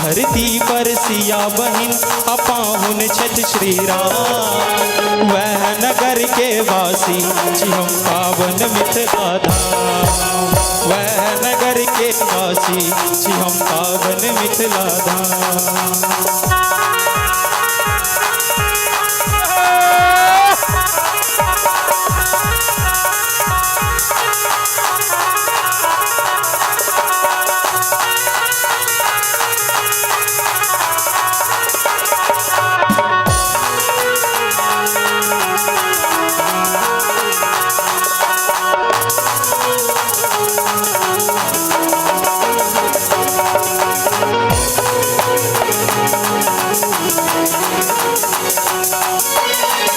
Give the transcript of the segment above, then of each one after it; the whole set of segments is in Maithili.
धरती पर सिया बहिन आ पाहुन छथि श्री राम। वएह नगर के वासी छी हम पावन मिथिला धाम। वएह नगर के वासी छी हम पावन मिथिला धाम।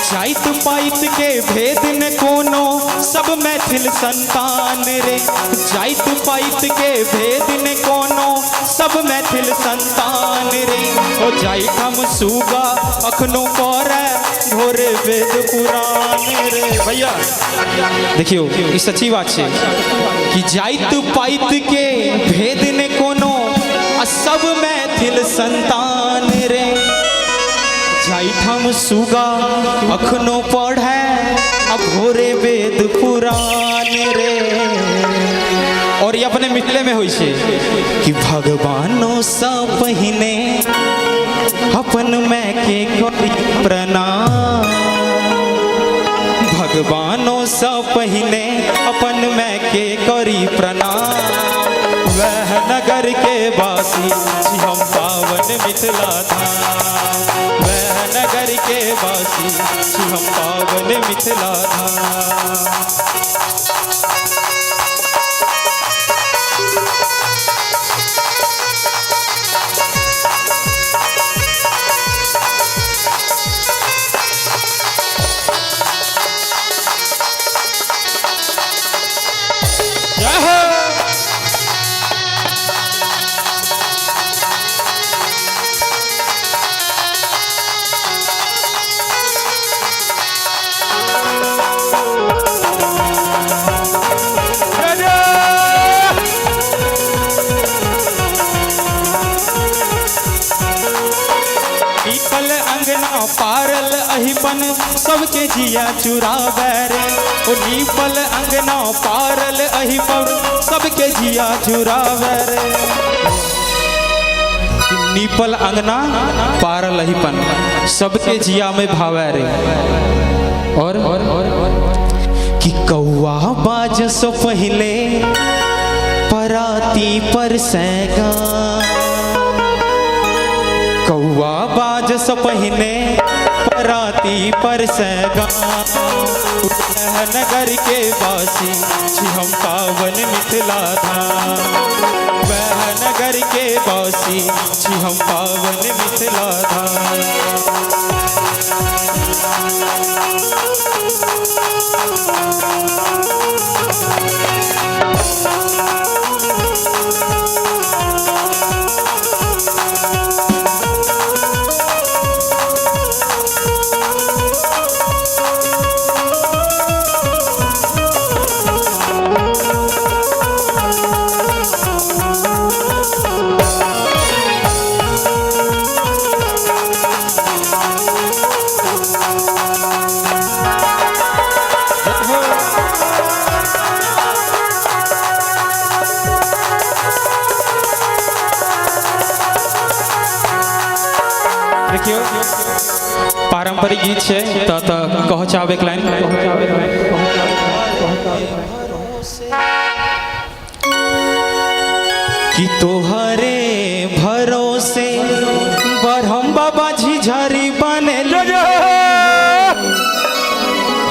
जाइत पाइत के भेद न कोनो, सब मैथिल संतान रे। जाइत पाइत के भेद न कोनो, सब मैथिल संतान रे। ओ जाइत हम सुगा अखनो पड़े भोरे वेद पुराण रे। भैया देखियो, ई सच्ची बात छै कि जाइत पाइत के भेद न कोनो, आ सब मैथिल संतान रे। जाइठाम सुगा अखनो पढ़े आ भोरे वेद पुराण रे। और ये अपने मिथिले में होइ छै कि भगवानो सँ पहिने अपन माय के करी प्रणाम। भगवानो सँ पहिने अपन माय के करी प्रणाम। वह नगर के वासी छी हम पावन मिथिला धाम। वह नगर के वासी छी हम पावन मिथिला धाम। जय हो। पीपल अंगना पारल अहिपन सबके जिया चुरावे रे। ओ नीपल अंगना पारल अहिपन सबके जिया चुरावे रे। नीपल अंगना पारल अहिपन सबके जिया में भावे रे। और कि कौआ बाज सो पहले पराती पर सैगा। कौआ बाज स पहिने पराती पर सैगा। नगर के वासी छी हम पावन मिथिला धाम। वह नगर के वासी छी हम पावन मिथिला धाम। देखियौ, पारंपरिक गीत छै तऽ कहऽ चाहब एक लाइन कि तोहरे भरोसे बरहम बाबा झिझरी बने।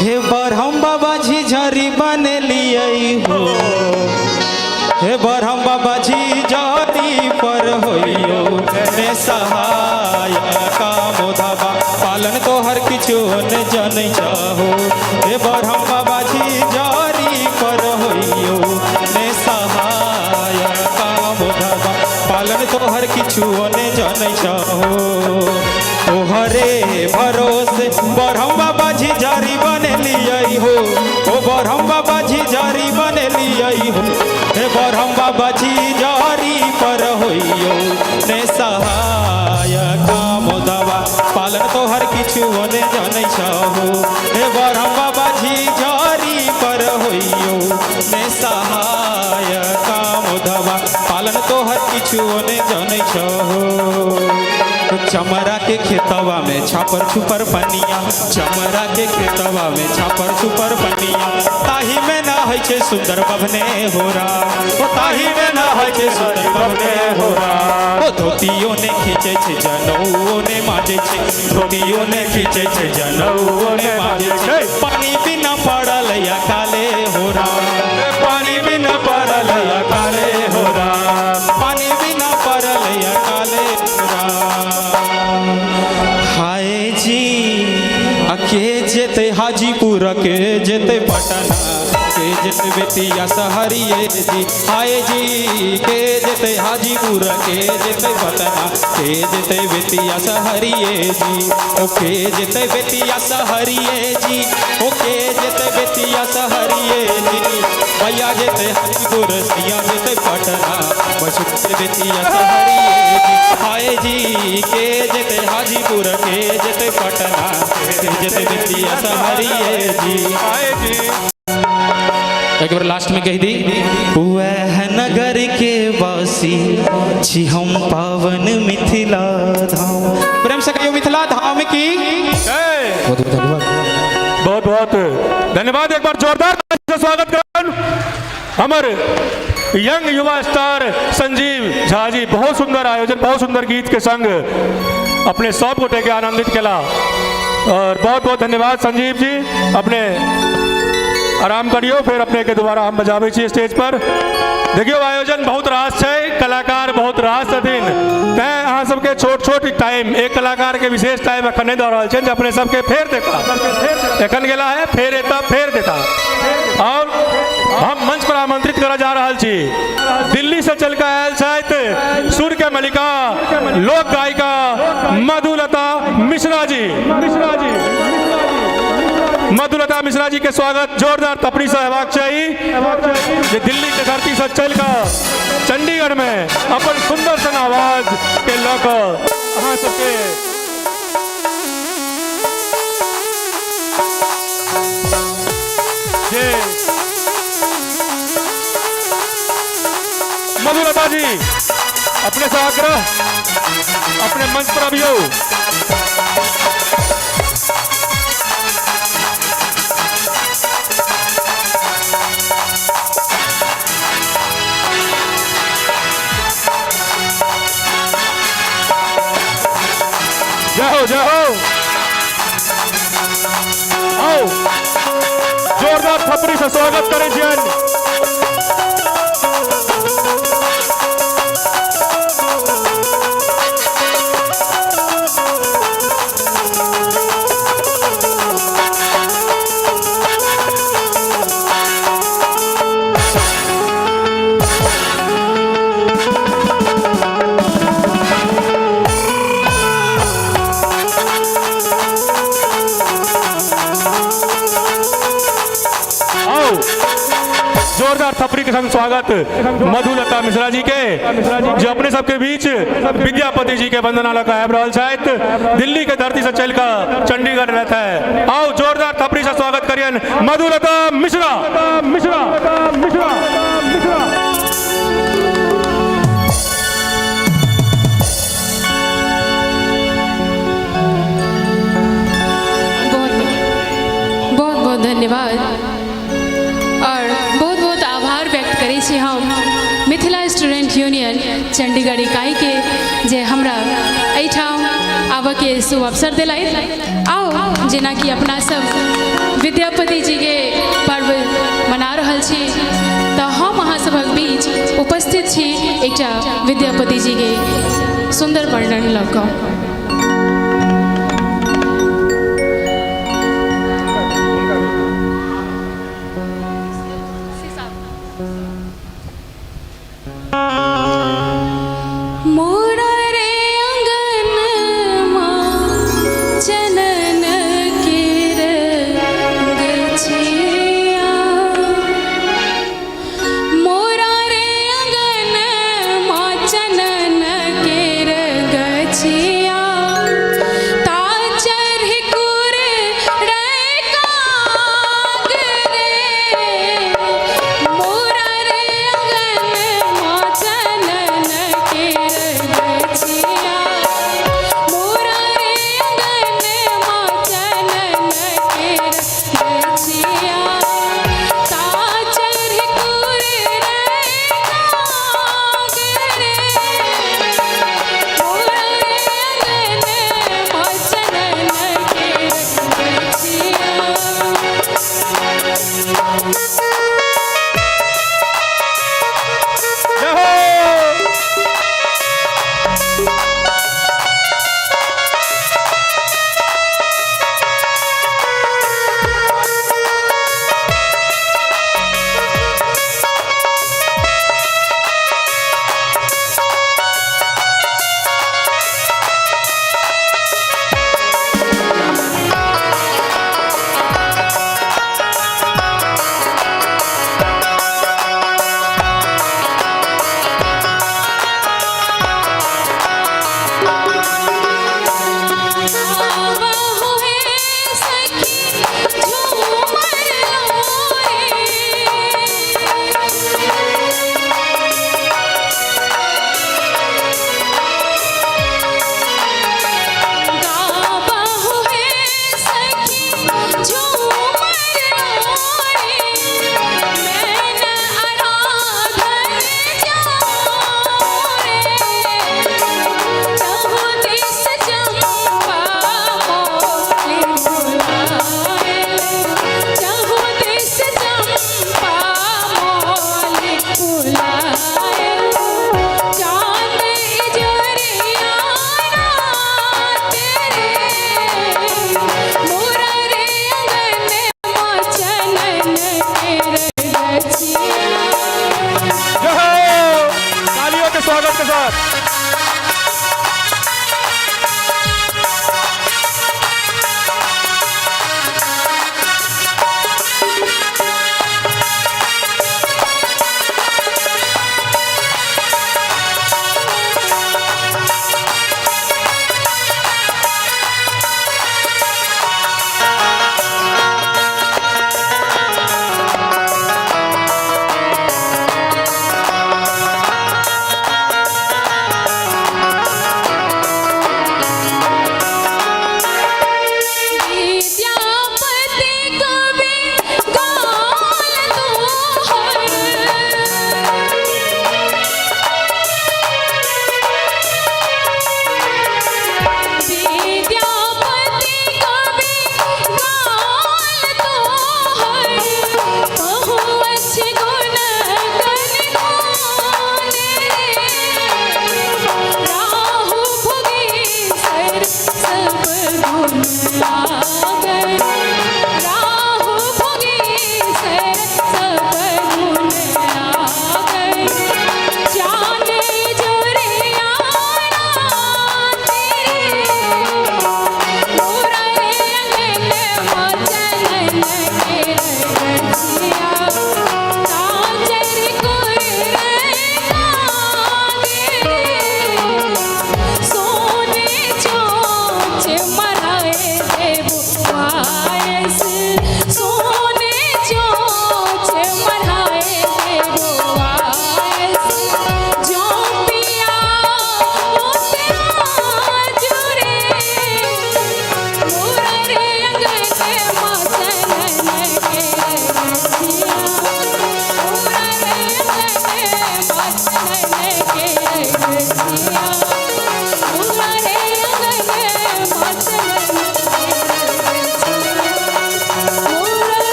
हे बरहम बाबा झिझरी बने लियै हो। हे बरहम बाबा झिझरी पर होइयो ने सहाय कामोधबा। पालन तोहर किछु ने जनै चाहो। हे बरहम बाबा झिझरी पर होइयो ने सहाय कामोधबा। पालन तोहर किछु ने जनै चाहो। तोहरे भरोसे बरहम बाबा झिझरी बनेलियै हो। ओ बरहम बाबा झिझरी बनेलियै हो। हे बरहम बाबा झिझरी पर होइयो ने सहाय। छहो। चमरा के खेतवा में छापर छुपर पनिया, चमरा के खेतवा में छापर छुपर पनिया, ताही में ना होइ छै सुंदर बभने हो राम, ओ ताही में ना होइ छै सुंदर बभने हो राम। ओ धोतियो ने खींचे छै जनौओ ने माजे छै, धोतियो ने खींचे छै जनौओ ने माजे छै, पानी बिना पड़ल या काले हो राम, पानी बिना पड़ल या काले हो राम, पानी बिना पड़ल या काले हो राम। हाय जी आ के जेतै हाजीपुर के जेतै पटना, के जेतै बेतिया सहरिये जी, हाय जी के जेतै हाजीपुर के जेतै पटना, के जेतै बेतिया सहरिये जी, ओ के जेतै बेतिया सहरिये जी, ओ के जेतै बेतिया सहरिये जी, भैया जेतै हाजीपुर सैया जेतै पटना, बस बेतिया सहरिये जी, हाय जी के जेतै हाजीपुर के जेतै पटना, के जेतै बेतिया सहरिये जी। हाय जी। एक बार लास्ट में कह दी, वह नगर के वासी छी हम पावन मिथिला धाम। प्रेम से कहियो मिथिला धाम की जय। बहुत बहुत धन्यवाद। बहुत बहुत धन्यवाद। एक बार जोरदार ताली से स्वागत करन हमर यंग युवा स्टार संजीव झा जी। बहुत सुंदर आयोजन, बहुत सुंदर गीत के संग अपने सब गोटे के आनंदित केला और बहुत बहुत धन्यवाद संजीव जी। अपने आराम करियो, फिर अपने के दोबारा हम बजाबै छी स्टेज पर। देखियो आयोजन बहुत रास छै, कलाकार बहुत रास छथिन, तैं अहाँ सबके छोट छोट टाइम, एक कलाकार के विशेष टाइम एखन नहि दऽ रहल छियनि जे अपने सबके फेर देता, एखन गेला है फेर एता फेर देता। और हम मंच पर आमंत्रित करऽ जा रहल छी दिल्ली से चल के आयल छथि सुर के मलिका लोक गायिका मधुलता मिश्रा जी। मिश्रा जी, मधुलता मिश्रा जी के स्वागत जोरदार थपड़ी से हेबाक चाही जे दिल्ली के धरती से चल कऽ चंडीगढ़ में अपन सुंदर सन आवाज के लऽ कऽ अहाँ सबके जे मधुलता जी अपने से आग्रह अपने मंच पर अबियौ। जय हो, जय हो। आओ जोरदार थपड़ी से स्वागत करें छियनि। आओ जोरदार थपड़ी के संग स्वागत मधुलता मिश्रा जी के, जो अपने सबके बीच विद्यापति जी के वंदना लऽ कऽ आबि रहल छथि, दिल्ली के धरती से चलि कऽ चंडीगढ़ रहता है। आओ जोरदार थपड़ी से स्वागत करियन मधुलता मिश्रा। मिश्रा मिश्रा मिश्रा। बहुत बहुत बहुत धन्यवाद और बहुत बहुत आभार व्यक्त करै छी हम मिथिला स्टूडेंट यूनियन चंडीगढ़ इकाईके जे हमरा एहिठाम आबऽके शुभ अवसर देलथि। आउ जेनाकि अपना सब विद्यापति जीके पर्व मना रहल छी तऽ हम अहाँ सभक बीच उपस्थित छी एकटा विद्यापति जीके सुन्दर वर्णन लऽ कऽ। मोरा रे अंगनमा चनन के रंग छिया, मोरा रे अंगनमा चनन के रंग छिया,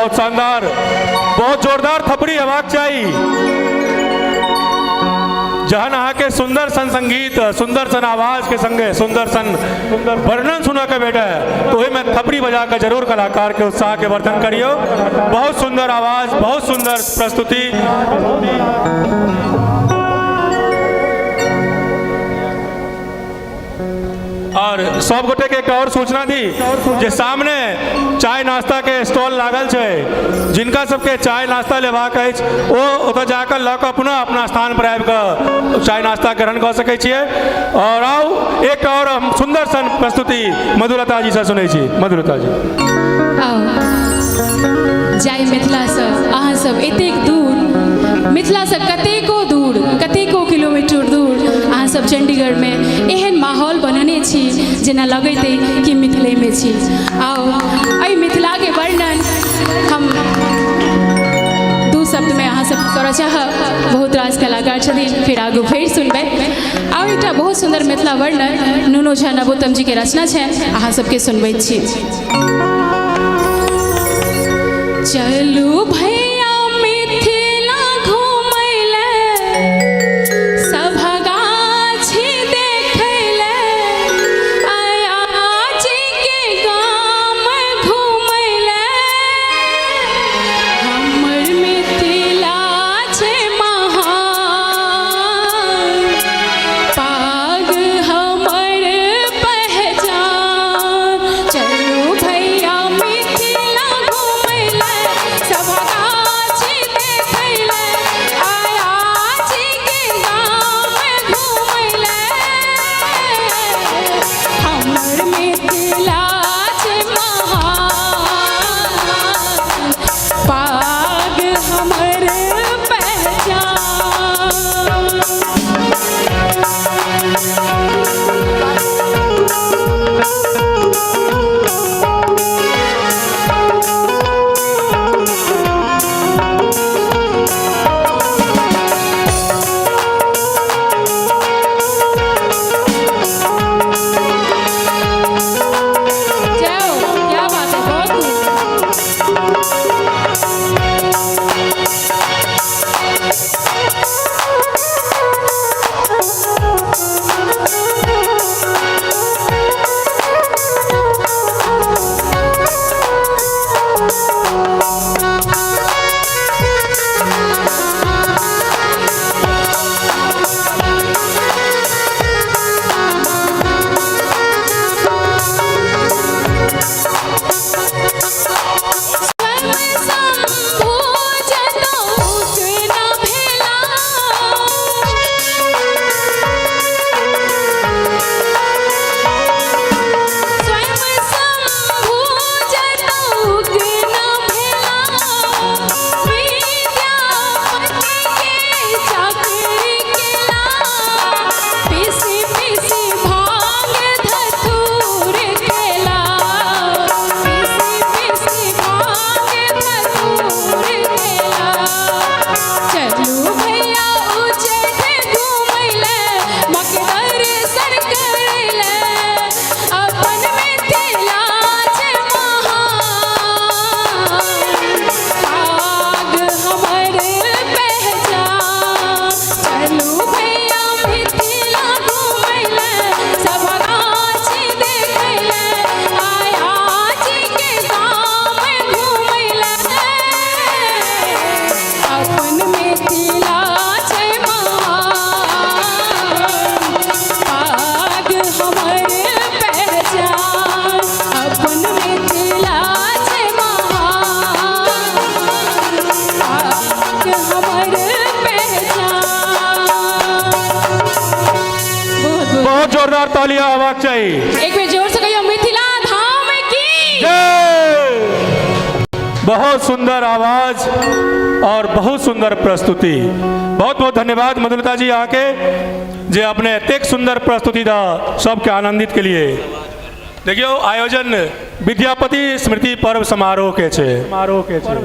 बहुत शानदार, बहुत जोरदार थपड़ी हेबाक चाही। जहन अहाँके सुंदर सन संगीत, सुंदर सन आवाज के संगे सुंदर सन वर्णन सुनऽ के भेटै तो ओहिमे थपड़ी बजा के जरूर कलाकार के उत्साह के वर्धन करियौ। बहुत सुंदर आवाज, बहुत सुंदर प्रस्तुति। और सब गोटे के एक और सूचना दी जे सामने चाय नाश्ता के स्टॉल लागल छै, जिनका सबके चाय नाश्ता लेबाक अछि ओ ओतऽ जाकऽ लऽ कऽ अपना अपना स्थान पर आबि कऽ चाय नाश्ता ग्रहण कऽ सकै छियै। और आउ एक और हम सुंदर सन प्रस्तुति मधुलता जी से सुनै छी। मधुलता जी। आउ जय मिथिलासँ अहाँ सब एतेक दूर, मिथिलासँ कतेको दूर, कतेको किलोमीटर दूर अहाँ सब चण्डीगढ़मे एहन माहौल बनेने छी जेना लगैत अइ कि मिथिलेमे छी। आउ एहि मिथिलाके वर्णन हम दू शब्दमे अहाँ सब करऽ चाहब। बहुत रास कलाकार छथिन, फेर आगू फेर सुनबै। आउ एकटा बहुत सुन्दर मिथिला वर्णन नुनू झा नवोत्तम जीके रचना छनि, अहाँ सबके सुनबैत छी। चलू भैया मिथिला घूमै ले, सभगाछी देखै ले, अयाची के गाम घूमै ले। हमर मिथिला छै महान, पाग हमर पहचान। चलू भैया मिथिला घूमै ले, सभगाछी देखै ले, अयाची के गाम घूमै ले। हमर मिथिला छै महान, पाग हमर पहचान। जय हो, क्या बात है, बहुत खूब। स्वयं शंभु जनौक न भेला, स्वयं शंभु जनौक न भेला, विद्यापति के चाकरी केला, पीसी पीसी भांग धतूर केला, पीसी पीसी भांग धतूर केला। चलू भैया उच्चैठ घूमै ले, मक दर्शन करै ले, अपन मिथिला छै महान, पाग हमर पहचान। चलू भैया मिथिला घूमै ले, सभगाछी देखै ले, अयाची के गाम घूमै ले। अपन मिथिला छै महान, पाग हमर पहचान। अपन मिथिला छै महान, पाग हमर पहचान। बहुत बहुत बहुत जोरदार तालियां हेबाक चाही। एक बेर जोर से कहियो मिथिला धाम की जय। बहुत सुंदर आवाज और बहुत सुंदर प्रस्तुति। बहुत बहुत धन्यवाद मधुलता जी अहाँके जे अपने एतेक सुंदर प्रस्तुति द सबके आनंदित के लिए। देखियौ आयोजन विद्यापति स्मृति पर्व समारोह के छै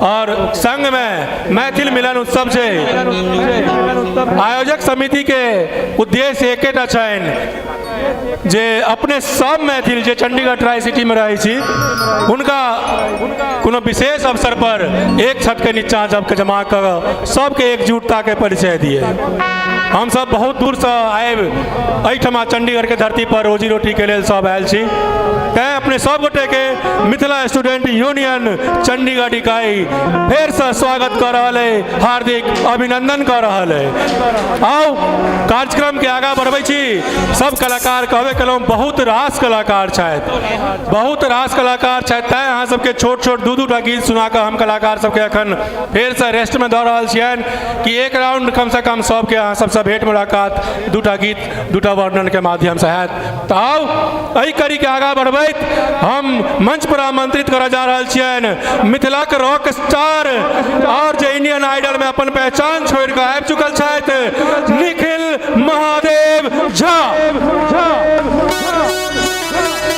और संग में मैथिल मिलन उत्सव छै। आयोजक समिति के उद्देश्य एकेटा छनि। जे अपने सब मैथिल जे चंडीगढ़ ट्राई सिटी में रहै छी हुनका कोनो विशेष अवसर पर एक छत के नीचा सबके जमा कऽ सबके एकजुटता के परिचय दिए। हम सब बहुत दूरसँ आबि एहिठमा चंडीगढ़ के धरती पर रोजी रोटी के लेल सब आयल छी। तैँ अपने सब गोटेके मिथिला स्टूडेंट यूनियन चंडीगढ़ इकाई फेरसँ स्वागत कऽ रहल है, हार्दिक अभिनंदन कऽ रहल है। आउ कार्यक्रम के आगाँ बढ़बै छी। सब कलाकार कहबे कलहुँ, बहुत रास कलाकार छथि, बहुत रास कलाकार छथि, तैँ अहाँ सबके छोट छोट दू दू टा गीत सुना कऽ हम कलाकार सबके अखन फेरसँ रेस्टमे दऽ रहल छियनि कि एक राउंड कमसँ कम सबके अहाँ सबसँ भेंट मुलाकात दूटा गीत दूटा वर्णन के माध्यम से हैत। तऽ आउ एहि कड़ी के आगाँ बढ़बैत हम मंच पर आमंत्रित करऽ जा रहल छियनि मिथिला के रॉक स्टार और जे इंडियन आइडल में अपन पहचान छोड़ि कऽ आबि चुकल छथि निखिल महादेव झा।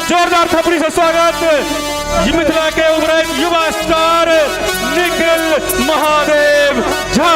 जोरदार थपड़ी से स्वागत मिथिला के उभरैत युवा स्टार निखिल महादेव झा।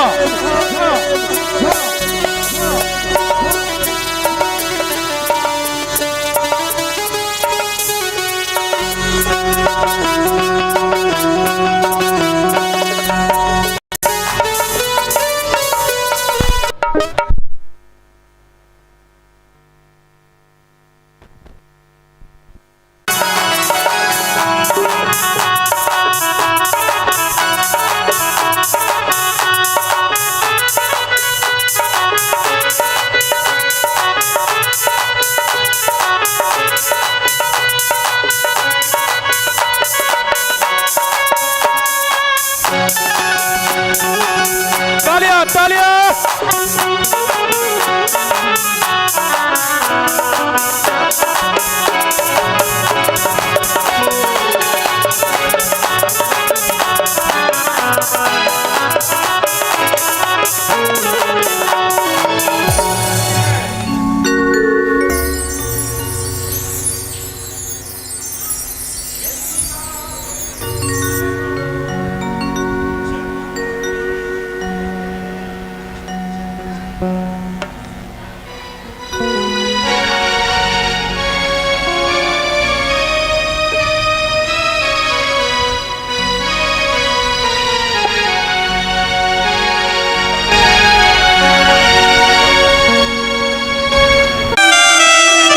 तालियां तालियां।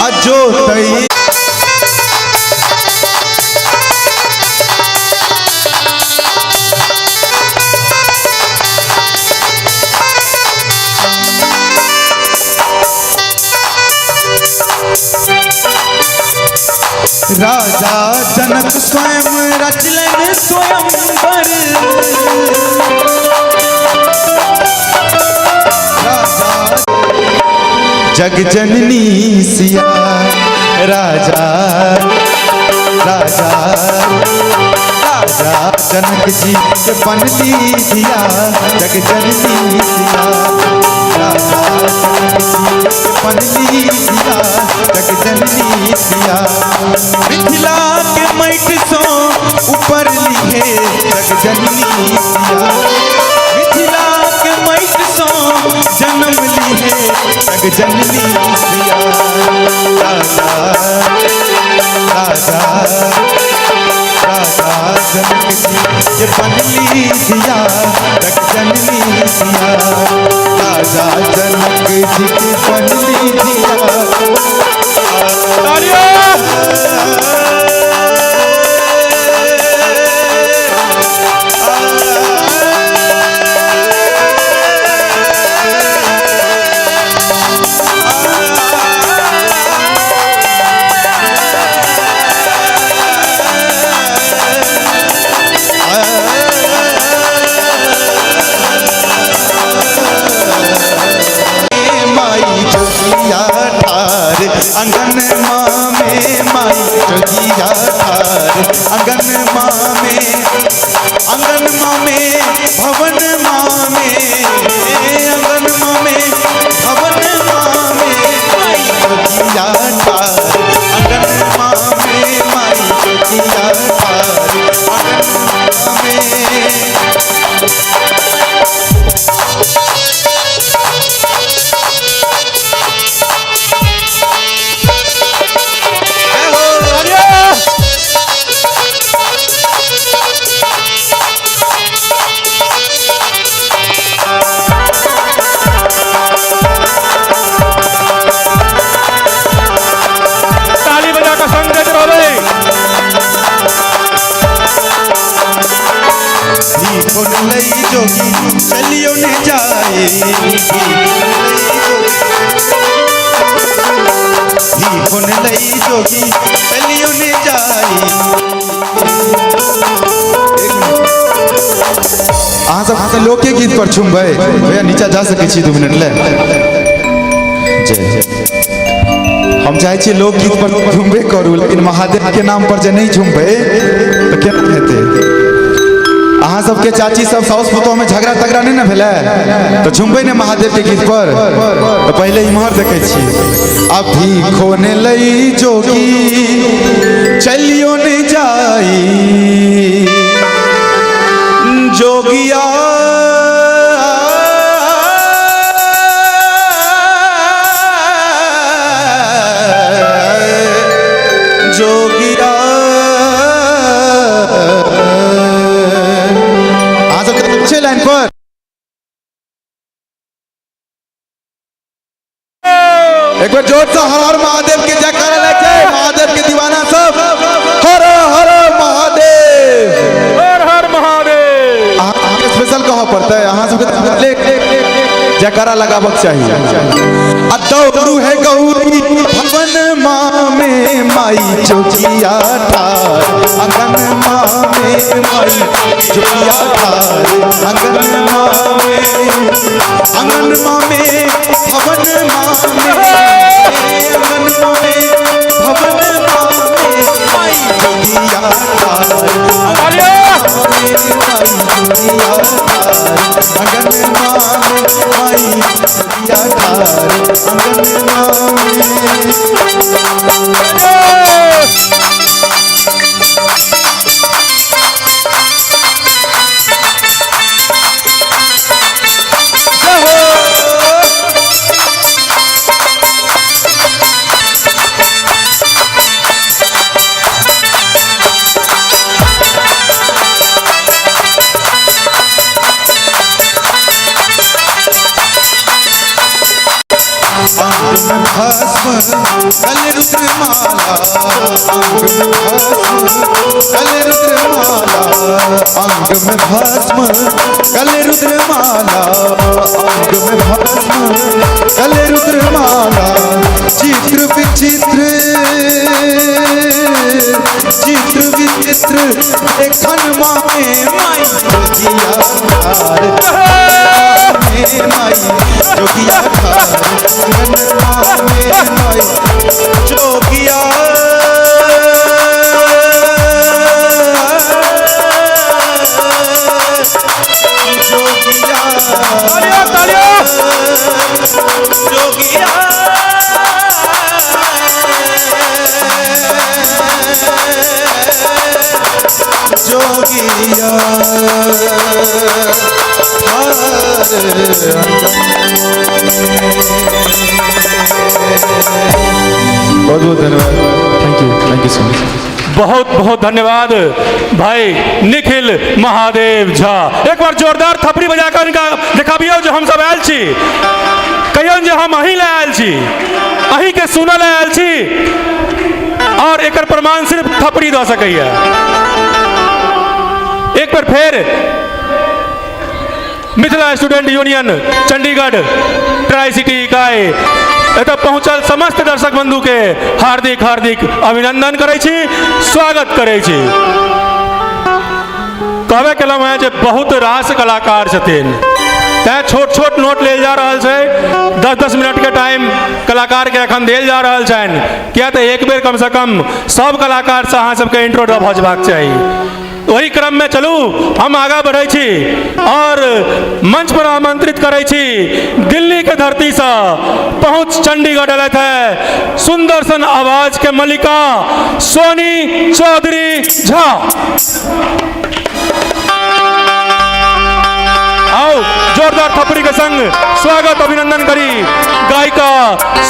अजोतई राजा जनक स्वयं रचलन स्वयंवर, राजा जग जननी सिया, राजा राजा राजा जनक जी के बनली धिया, जग जननी सिया, राजा जनक जी के बनली धिया, जग जननी सिया। मिथिला के मैट सो ऊपर लिहे जग जननी सिया, मिथिला के मैट सो जन्म लिहे जग जननी सिया। राजा राजा राजा जनक जी के बनली धिया, जग जननी सिया, राजा जनक जी के बनली धिया। माई जोगी खोन लई जोगी चलियो ने जाए, भी खोन लई जोगी चलियो ने जाए। अहाँ सब लोके गीत पर झुमबै भैया, नीचा जा सकै छी 2 मिनट ले। जय हम चाहै छियै लोकगीत पर झुमबे करू, लेकिन महादेव के नाम पर जे नहीं झुमबै तऽ केना हेतै? अहाँ सबके चाची सब साउस पुतोह में झगड़ा तगड़ा नहीं ने भेलै तऽ झुमबै ने महादेव के गीत पर? तऽ पहिले इम्हर देखै छी। अभी खोने लई जोगी चलियो ने जाई, जोगिया जोगिया। अहाँ सब अच्छे लाइन पर एक बार जोर से हर हर महादेव के जयकारा लग जाए। महादेव के दीवाना सब हर हर महादेव, हर हर महादेव। अहाँ के स्पेशल कहऽ पड़तै, अहाँ सबके जयकारा लगाबक चाही। आ दौड़ू है गौरी भवन मामे माई जोगिया ठार, अंगन मामे माई जोगिया ठार, अंगन मामे, अंगन मामे भवन मामे, अंगन मामे भवन मामे माई जोगिया ठार, अंगन मामे माई जोगिया ठार, अंगन मामे माई जोगिया ठार, अंगन मामे। अंग में भस्म कल रुद्र माला, अंग में भस्म कल रुद्र माला, अंग में भस्म कल रुद्र माला, अंग में भस्म कल रुद्र माला। चित्र विचित्र चित्र विचित्र देखन मामे माई जोगिया ठार, माई जोगिया ठार, अंगन मामे माई जोगिया। जोगिया तालियों तालियों जोगिया। जोगिया बहुत बहुत धन्यवाद। Thank you so much. बहुत बहुत धन्यवाद भाई निखिल महादेव झा। एक बार जोरदार थपड़ी बजाकर इनका देखाबियौ जे हम सब आयल छी, कहियौन जे हम अहीं ले आयल छी, अहीं के सुनऽ ले आयल छी, और एकर प्रमाण सिर्फ थपड़ी दऽ सकैया। एक बार फेर Mithila student union Chandigarh tri city इकाई एतऽ पहुँचल समस्त दर्शक बंधु के हार्दिक हार्दिक अभिनंदन करै छी, स्वागत करै छी। कहबे केलहुँ हेँ जे बहुत रास कलाकार छथिन, तैं छोट छोट नोट लेल जा रहल छै। 10-10 मिनट के टाइम कलाकार के एखन देल जा रहल छनि, किया तऽ एक बेर कमसँ कम सब कलाकारसँ अहाँ सबके इंट्रो भऽ जेबाक चाही। ओही क्रम में चलू हम आगा बढ़ै छी और मंच पर आमंत्रित करै छी दिल्ली के धरती से पहुँच चंडीगढ़ अयलथि है सुंदर सन आवाज के मलिका सोनी चौधरी झा। आओ जोरदार थपड़ी के संग स्वागत अभिनंदन करी गायिका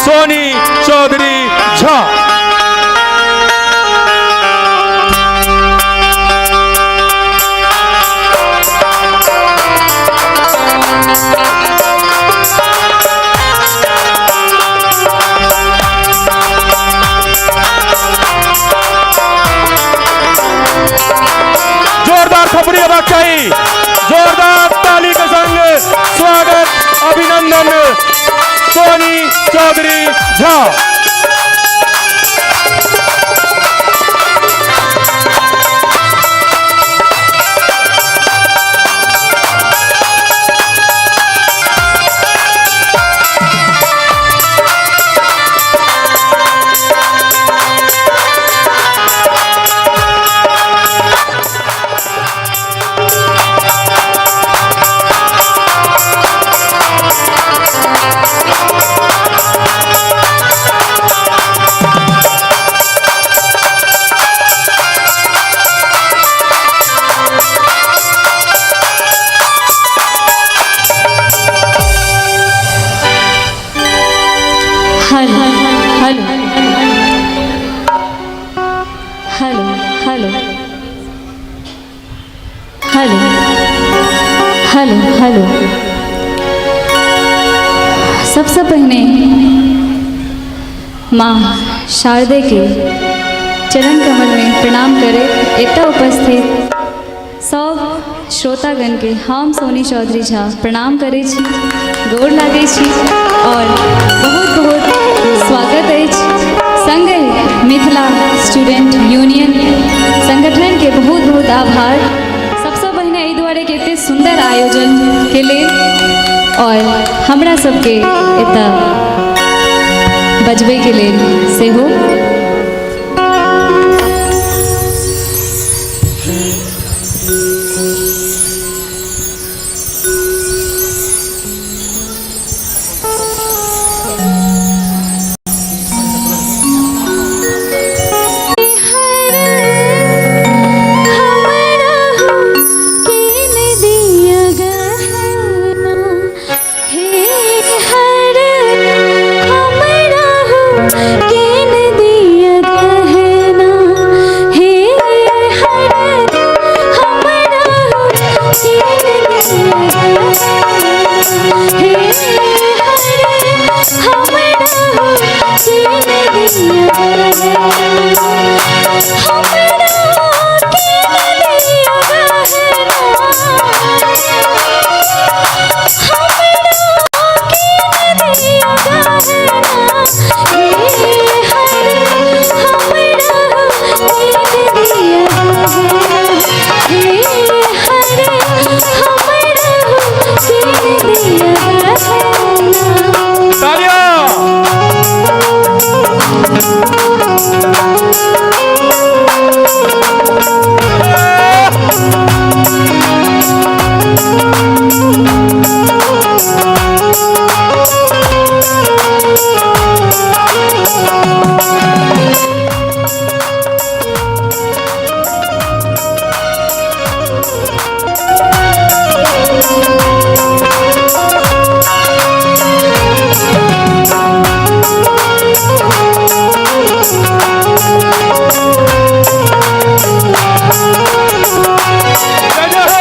सोनी चौधरी झा। जोरदार थपड़ी होबाक चाही, जोरदार। अभिनंदन Soni Chaudhary Jha. Hello hello hello hello hello hello hello. सबसँ पहिने माँ शारदे के चरण कमल में प्रणाम करे एतऽ उपस्थित सब श्रोतागण के हम सोनी चौधरी झा प्रणाम करै छी, गोर लागै छी और बहुत बहुत स्वागत अछि। संगहि मिथिला स्टूडेंट यूनियन संगठन के बहुत बहुत आभार। सबसँ पहिने एहि दुआरे कि एते सुंदर आयोजन के लेल और हमरा सबके एतऽ बजबै के लेल सेहो। तालियां। जय जय हो।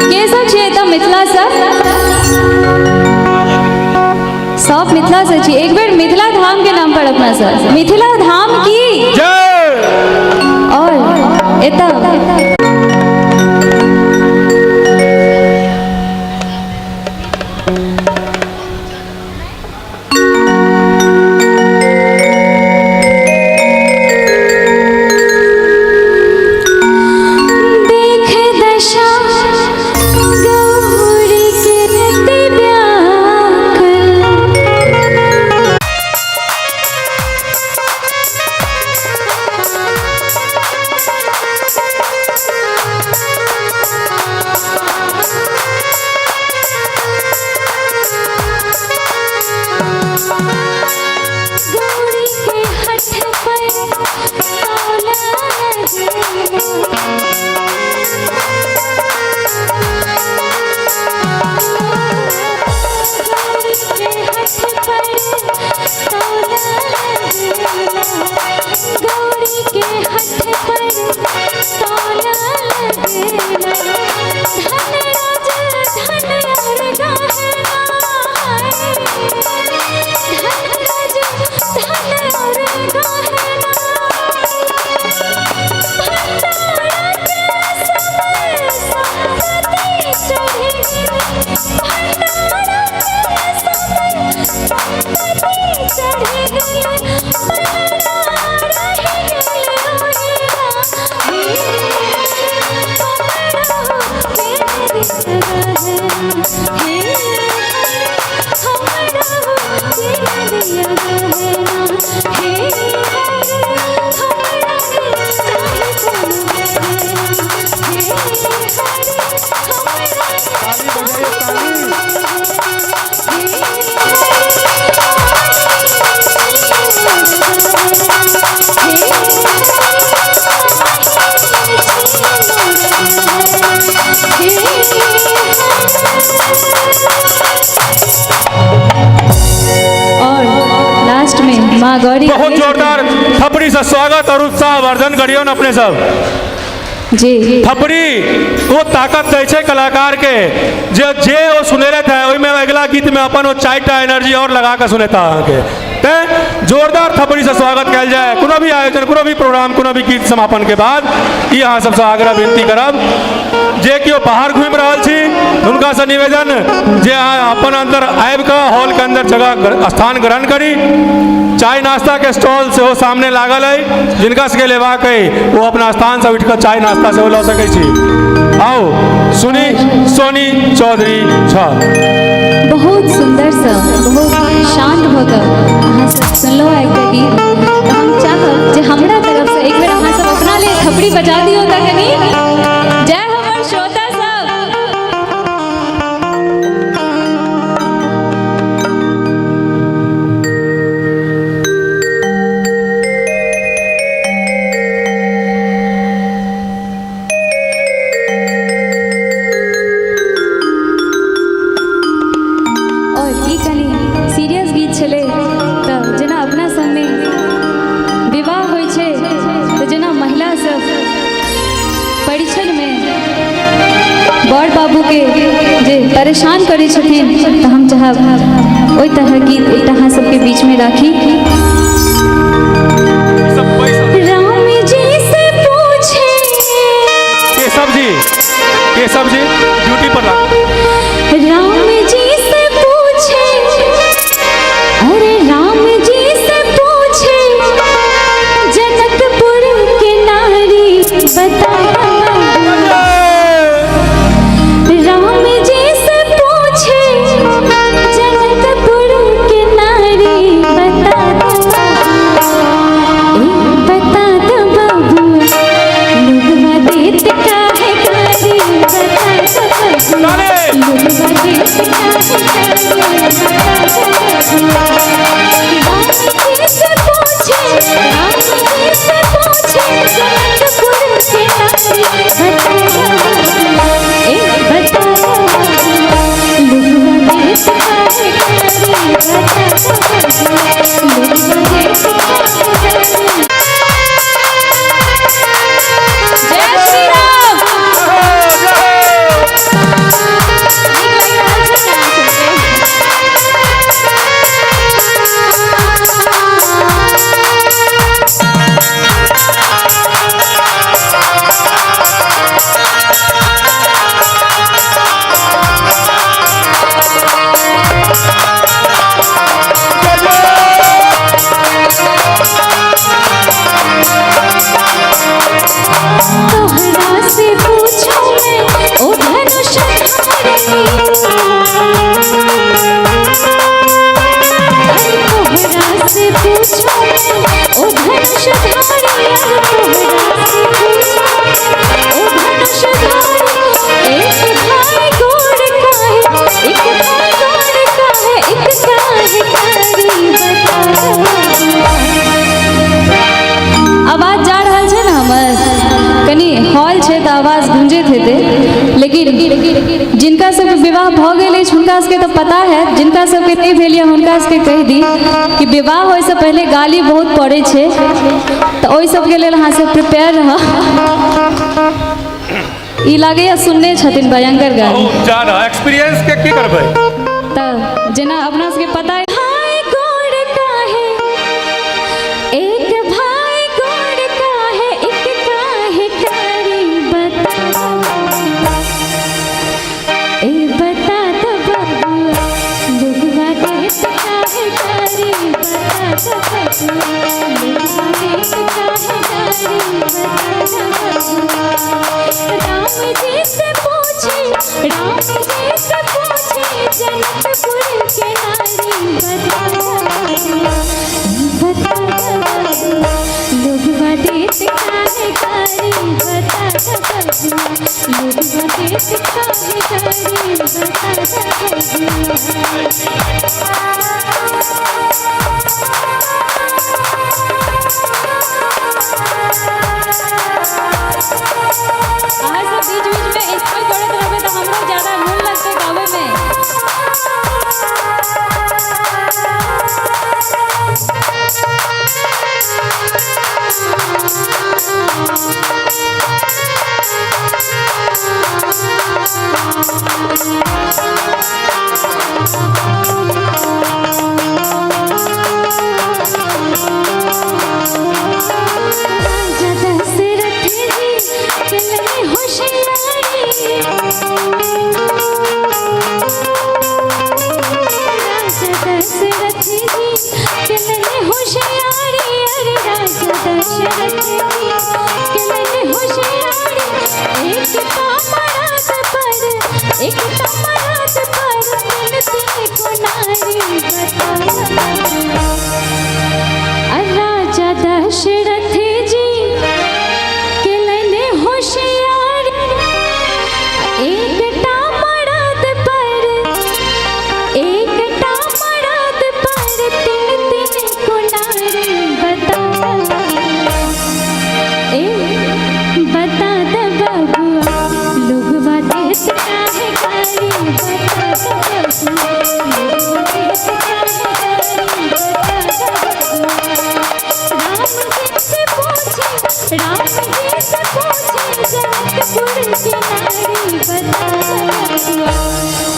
के सब छियै एतऽ मिथिलासँ? सब मिथिलासँ छी। एक बेर मिथिला धाम के नाम पर अपना सब, मिथिला धाम की जय। और एतऽ देख दशा गौरी के व्याकुल। गौरी के हठ पर तौला गौरी के हठ पर तौला लगेला, गौरी के हठ पर तौला लगेला। धन राज धन और गहना है, धन राज धन और गहना। भंडारा के सब संपत्ति चढ़ी, भंडारा के सब संपत्ति चढ़ी गेल, मना रहि गेल रोहिरा। हे हमरा बेर गहना, हे हमरा बेर गहना, हे हमरा चाही कोनो गहना, हे हरे हमरा चाही कोनो और लास्ट में माँ गौरी बहुत जोरदार थपड़ी से स्वागत और उत्साह वर्धन करियौ ने अपने सब। जी थपड़ी वो ताकत दै छै कलाकार के, जे जे ओ सुनेलथि है ओहिमे अगिला गीत में अपन ओ 4टा एनर्जी और लगा के सुनेता अहाँके। तें जोरदार थपड़ी से स्वागत कयल जाय कोनो भी आयोजन, कोनो भी प्रोग्राम, कोनो भी गीत समापन के बाद। ई अहाँ सबसँ आग्रह विनती करब, जे केओ बाहर घूमि रहल छी हुनका से निवेदन जे अहाँ अपन अंदर आबि कऽ हॉल के अंदर जगह स्थान ग्रहण करी। चाय नाश्ता के स्टॉल सेहो सामने लागल अइ, जिनका सबके लेबाक अइ ओ अपना स्थान से उठि कऽ चाय नाश्ता सेहो लऽ सकै छी। आउ सुनी सोनी चौधरी झा। बहुत सुंदर सँ बहुत शांत भऽ कऽ अहाँ सब सुनलहुँ एकटा गीत। तऽ हम चाहब जे हमरा तरफसँ एक बेर अहाँ सब अपना लेल थपड़ी बजा दियौ तऽ कनि। जय हमर श्रोता सब। और ई कनि सीरियस गीत छलै, तऽ जेना अपना सबमे विवाह होइ छै तऽ जेना महिला सब परिछनमे बर बाबूके जे परेशान करै छथिन, तऽ हम चाहब ओहि तरहक गीत एकटा अहाँ सबके बीचमे राखी। राम जी से पूछे केशव जी, केशव जी ड्यूटी पर लागू। राम जी से पूछे, अरे राम जी से पूछे जनकपुर के नारी, बता। राम जी से पूछे जनकपुर के नारी, बता ए बता द बाबू, लोगवा देत काहे गारी, बता द बाबू, लोगवा देत काहे गारी, बता द बाबू। राम जी से पूछे, राम जी से पूछे जनकपुर के नारी, बता ए बता लोगवा देत काहे गारी, बता लोगवा देत काहे गारी। जय श्री राम। धनुषधारी अरे तोहरा से पूछी, ओ धनुषधारी, एक भाई गोर काहे, एक भाई गोर काहे, एक काहे कारी बता। आवाज जा रहल छै ने हमर? कनि हॉल छै तऽ आवाज गूंजैत हेतै, लेकिन जिनका सबके विवाह भऽ गेल अछि हुनका सबके तऽ पता है, जिनका सबके नहि भेल यऽ हुनका सबके कहि दी कि विवाह होइसँ पहिले गाली बहुत पड़ै छै, तऽ ओहि सबके लेल अहाँ सब प्रिपेयर रहब। ई लागैए सुनने छथिन भयंकर गाली। बहुत ज्यादा एक्सपीरियंस के की करबै। तऽ जेना अपना सबके पता है, भाई गोर काहे, एक भाई गोर काहे, एक काहे कारी बता, ए बता द बबुआ, लोगवा देत काहे गारी बता द बबुआ, लोगवा देत काहे गारी बता द बबुआ। राम जी से पूछे, राम जी से पूछे जनकपुर के नारी बता द बबुआ, बता द बबुआ, लोगवा देत काहे गारी बता द बबुआ, लोगवा देत काहे गारी बता द बबुआ। अहाँ सब बीच बीच में एंजॉय करैत रहबै तऽ हमरो ज्यादा मोन लगतै गाबैमे। राजा दशरथ जी चलने होशियारी, राजा दशरथ जी चलने होशियारी, अरे राजा दशरथ जी चलने होशियारी, एक तामरात पर, एक तामरात पर मिलती को नारी बता। राजा दशरथ जी केलनि होशियारी, एकटा मरद पर, एकटा मरद पर तीन तीन कोनारी बता, ए बता द बबुआ, लोगवा देत काहे गारी बता द बबुआ, लोगवा देत काहे गारी बता द बबुआ। राम जी से पूछे, राम जी से पूछे जनकपुर के नारी बता द बबुआ।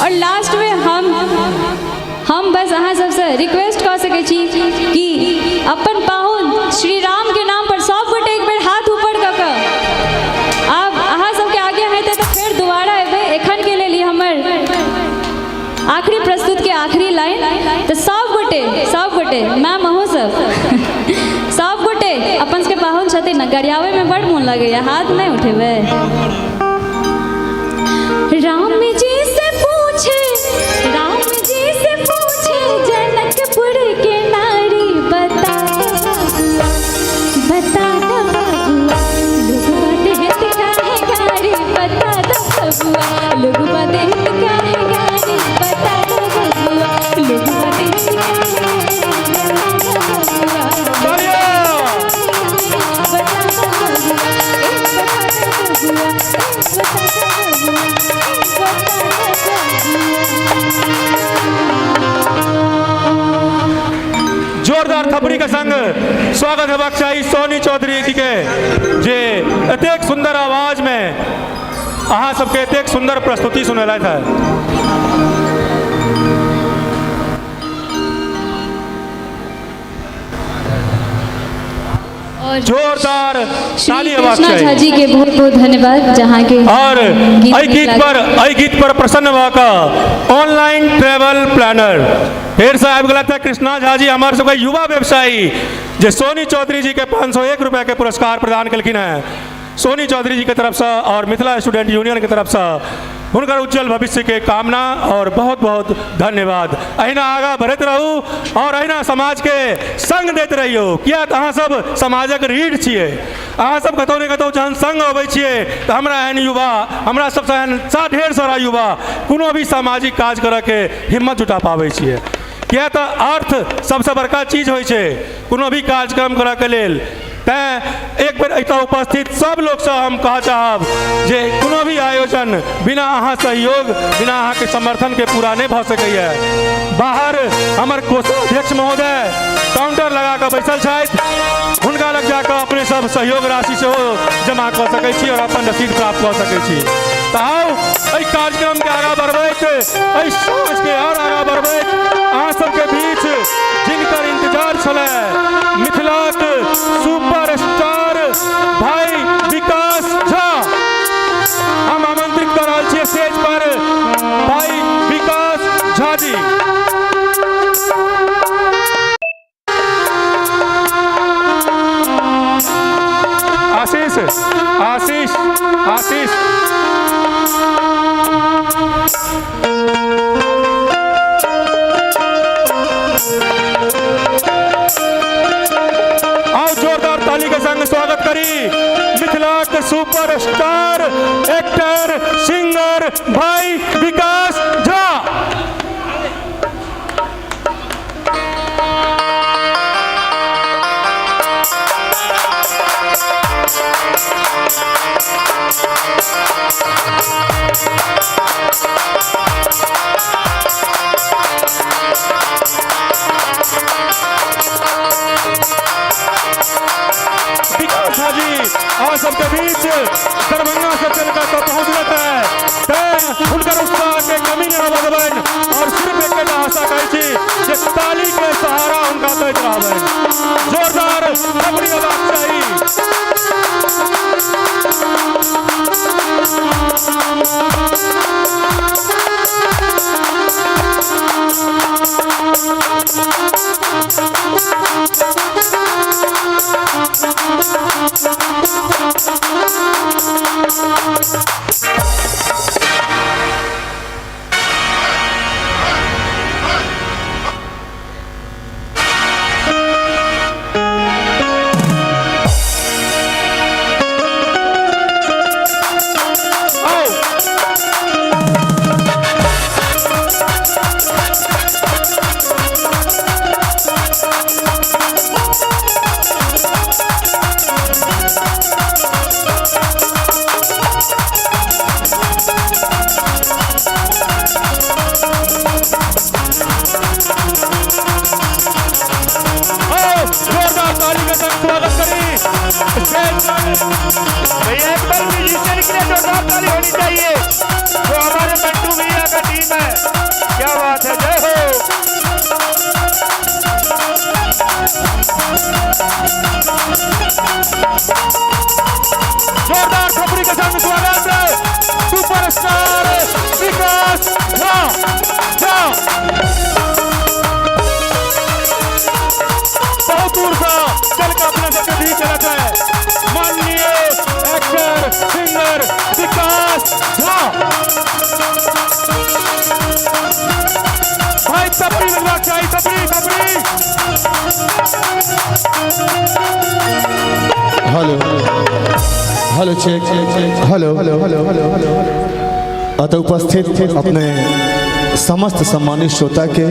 और लास्ट में हम बस अहाँ सबसँ रिक्वेस्ट कऽ सकै छी कि अपन पाहुन श्री राम के नाम पर सब गोटे एक बेर हाथ ऊपर कऽ कऽ, आब अहाँ सबके आगे हेतै तऽ फेर दोबारा एबै, एखन के लेल ई हमर आखिरी प्रस्तुत के आखिरी लाइन। तऽ सब गोटे, मैम अहूँ सब, सब गोटे अपन सबके पाहुन छथिन ने, गरियाबैमे बड्ड मोन लगैया, हाथ नहि उठेबै। राम जी से पूछे, राम जी से पूछे जनकपुर के नारी बता, बता द बबुआ, लोगवा देत काहे गारी बता द बबुआ, लोगवा देत काहे गारी बता द बबुआ, लोगवा देत काहे गारी बता द बबुआ, बता द बबुआ, ए बता द बबुआ, ए बता द बबुआ, ए बता द बबुआ। जोरदार थपड़ी के संग स्वागत हेबाक चाही सोनी चौधरी जी के, जे एतेक सुंदर आवाज में अहाँ सबके एतेक सुंदर प्रस्तुति सुनेलथि है। और जोरदार श्री ताली हेबाक कृष्णा झा चाही। जी के बहुत बहुत धन्यवाद जहाँ के और गीत एहि नीक गीत लागल। पर, एहि गीत पर प्रसन्न भऽ कऽ ऑनलाइन ट्रेवल प्लानर फेर से आबि गेलथि कृष्णा झा जी, हमर सबके युवा व्यवसायी, जे सोनी चौधरी जी के 501 रुपया के पुरस्कार प्रदान केलखिन हैं। सोनी चौधरी जी के तरफसँ आओर मिथिला स्टूडेंट यूनियन के तरफसँ हुनकर उज्जवल भविष्य के कामना और बहुत बहुत धन्यवाद। अहिना आगाँ बढ़ैत रहू और अहिना समाज के संग दैत रहियौ, किया तऽ अहाँ सब समाजक रीढ़ छियै। अहाँ सब कतौ ने कतौ जहन संग अबै छियै तऽ हमरा एहन युवा, हमरा सबसँ एहन ढेर सारा युवा कोनो भी सामाजिक काज करऽके हिम्मत जुटा पाबै छियै। किया तऽ अर्थ सबसँ बड़का चीज होइ छै कोनो भी कार्यक्रम करऽके लेल। तैँ एक बेर एतऽ उपस्थित सब लोकसँ हम कहऽ चाहब जे कोनो भी आयोजन बिना अहाँ सहयोग, बिना अहाँके समर्थनके पूरा नहि भऽ सकैए। बाहर हमर कोषाध्यक्ष महोदय काउंटर लगा कऽ बैसल छथि, हुनका लग जाकऽ अपने सब सहयोग राशि सेहो जमा कऽ सकै छी और अपन रसीद प्राप्त कऽ सकै छी। तऽ आउ एहि कार्यक्रमके आगाँ बढ़बैत, एहि साँझके आओर आगाँ बढ़बैत अहाँ सबके बीच जिनकर इंतजार छलै मिथिलाक सुपर स्टार भाई विकास झा, हम आमंत्रित कऽ रहल छियै स्टेज पर भाई विकास झा जी। आशीष आशीष आशीष। आओ जोरदार ताली के संग स्वागत करी मिथिला के सुपर स्टार एक्टर सिंगर भाई विकास झा। विकास झा जी अहाँ सबके बीच दरभंगा से चलकर तो पहुँचलक है, तैं हुनकर उत्साह के कमी नहीं रहबऽ देबनि और सिर्फ एकटा आशा करै छी जे ताली के सहारा हुनका दैत रहबनि। जोरदार थपड़ी हेबाक चाही। आओ आओ जोरदार ताली के संग स्वागत करी स्टेज पर। भैया एक बार म्यूजिशियन के लिए जोरदार ताली होनी चाहिए, जो हमारे मंटू भैया का टीम है। क्या बात है, जय हो। जोरदार थपड़ी के संग स्वागत है सुपरस्टार विकास झा। झा बहुत दूर से चल के अपने सबके बीच चलत है माननीय एक्टर सिंगर विकास झा। भाई थपड़ी बजबाक चाही, थपड़ी थपड़ी। Hello hello check hello hello hello hello. अतः उपस्थित अपने समस्त सम्मानित श्रोता के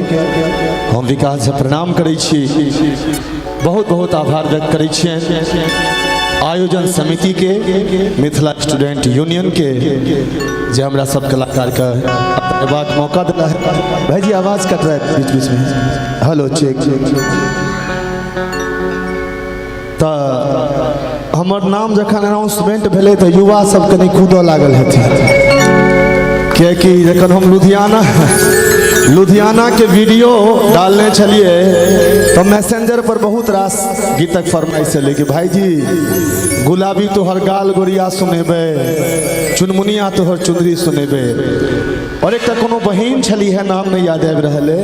हम विकास झा प्रणाम करै छी, बहुत बहुत आभार व्यक्त करै छियनि आयोजन समिति के, मिथिला स्टूडेंट यूनियन के, जे हमरा सब कलाकार के अयबाक मौका दिला है। भाई जी आवाज़ कट रहा है बीच बीच में। Hello check. तऽ हमर नाम जखन अनाउंसमेंट भेलै तऽ युवा सब कनि कूदऽ लागल हेथिन, कियाकि जखन हम लुधियाना के वीडियो डालने छलियै तऽ मैसेंजर पर बहुत रास गीतक फरमाइश एलै कि भाईजी गुलाबी तोहर गाल गोरिया सुनेबै, चुनमुनिया तोहर चुनरी सुनेबै। और एकटा कोनो बहिन छली है, नाम नहीं याद आबि रहल है,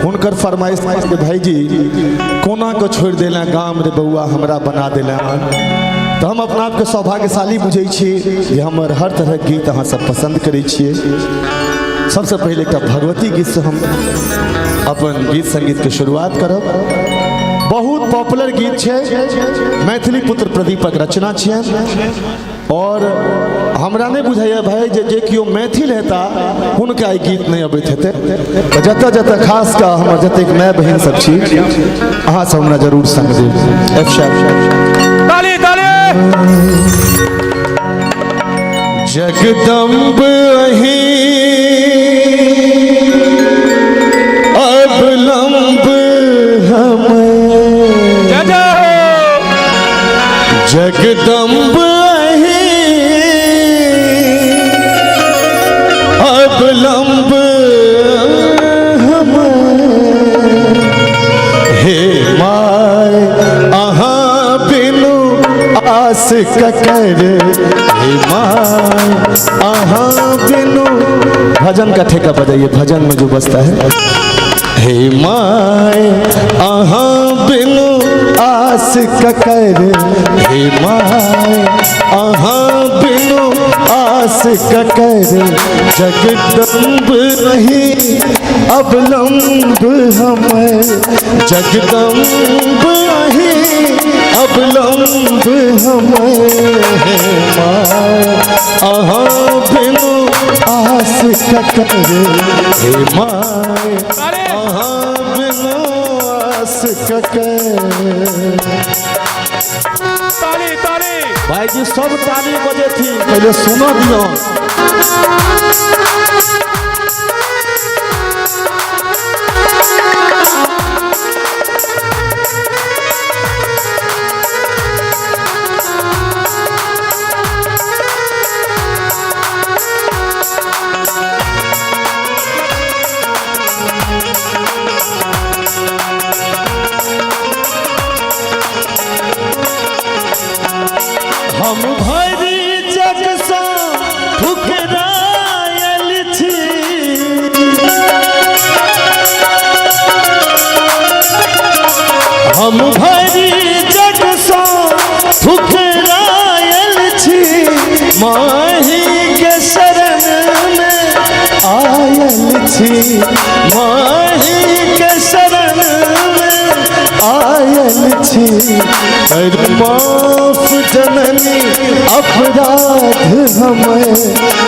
हुनकर फरमाइश कि भाईजी कोना के छोड़ि देला गाम रे बउआ, हमरा बना देला। तऽ हम अपना आपके सौभाग्यशाली बुझै छी जे हमर हर तरहक गीत अहाँ सब पसन्द करै छियै। सबसे पहिले एकटा भगवती गीतसँ हम अपन गीत संगीतके शुरुआत करब। बहुत पॉपुलर गीत छै, मैथिली पुत्र प्रदीपक रचना छियनि और हमरा नहीं बुझाइए भाई जे जे केओ मैथिल हेता हुनका ई गीत नहीं अबैत हेतै। तऽ जतऽ जतऽ खास कऽ हमर जतेक माय बहिन सब छी अहाँ सब हमरा जरूर संग देब। F Sharpe. ताली ताली। जगदम्ब अहीं अवलंब हमें, जय जय हो। जगदम्ब अहीं अवलंब हमें, हे my अहाँ बिनु आस ककर, हे my अहाँ बिनु। भजन का ठेका बजाइए, भजन में जो बजता है। हे my अहाँ बिनु आस ककर, हे my अहाँ बिनु आस ककर, जगदम्ब नहीं अवलंब हमें, जगदम्ब नहीं अवलंब हमें, हे my अहाँ बिनु आस ककर, हे my अहाँ बिनु आस ककर। ताली ताली। भाई जी सब ताली बजेथिन, पहले सुनो दियो। हम भरि जग सँ ठुकरायल छी, हम भरि जग सँ ठुकरायल छी, माही के शरण में आयल छी, माही के शरण में आयल छी, कर माफ जननी अपराध हमें,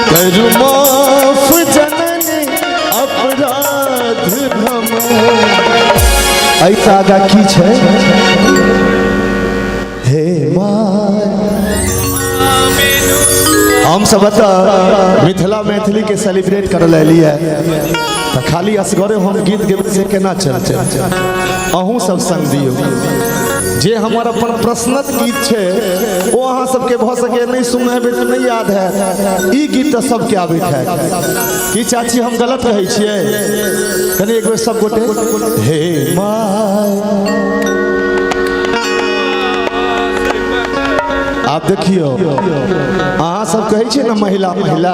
कर माफ जननी अपराध हमें। ऐसा आगा की छै? हे my हम सब एतऽ मिथिला मैथिली के सेलिब्रेट कर एलियै तऽ खाली असगरे हम गीत गेबै से केना चलतै? अहूँ सब संग दियौ। जे हमर अपन पर्सनल गीत छै ओ अहाँ सबके भऽ सके नहीं सुनने हेबै तऽ नहीं याद है, ई गीत तऽ सबके आबैत है। की चाची हम गलत कहै छियै? कनि एक बेर सब गोटे हे my. आप देखियौ अहाँ सब कहै छियै ने महिला महिला,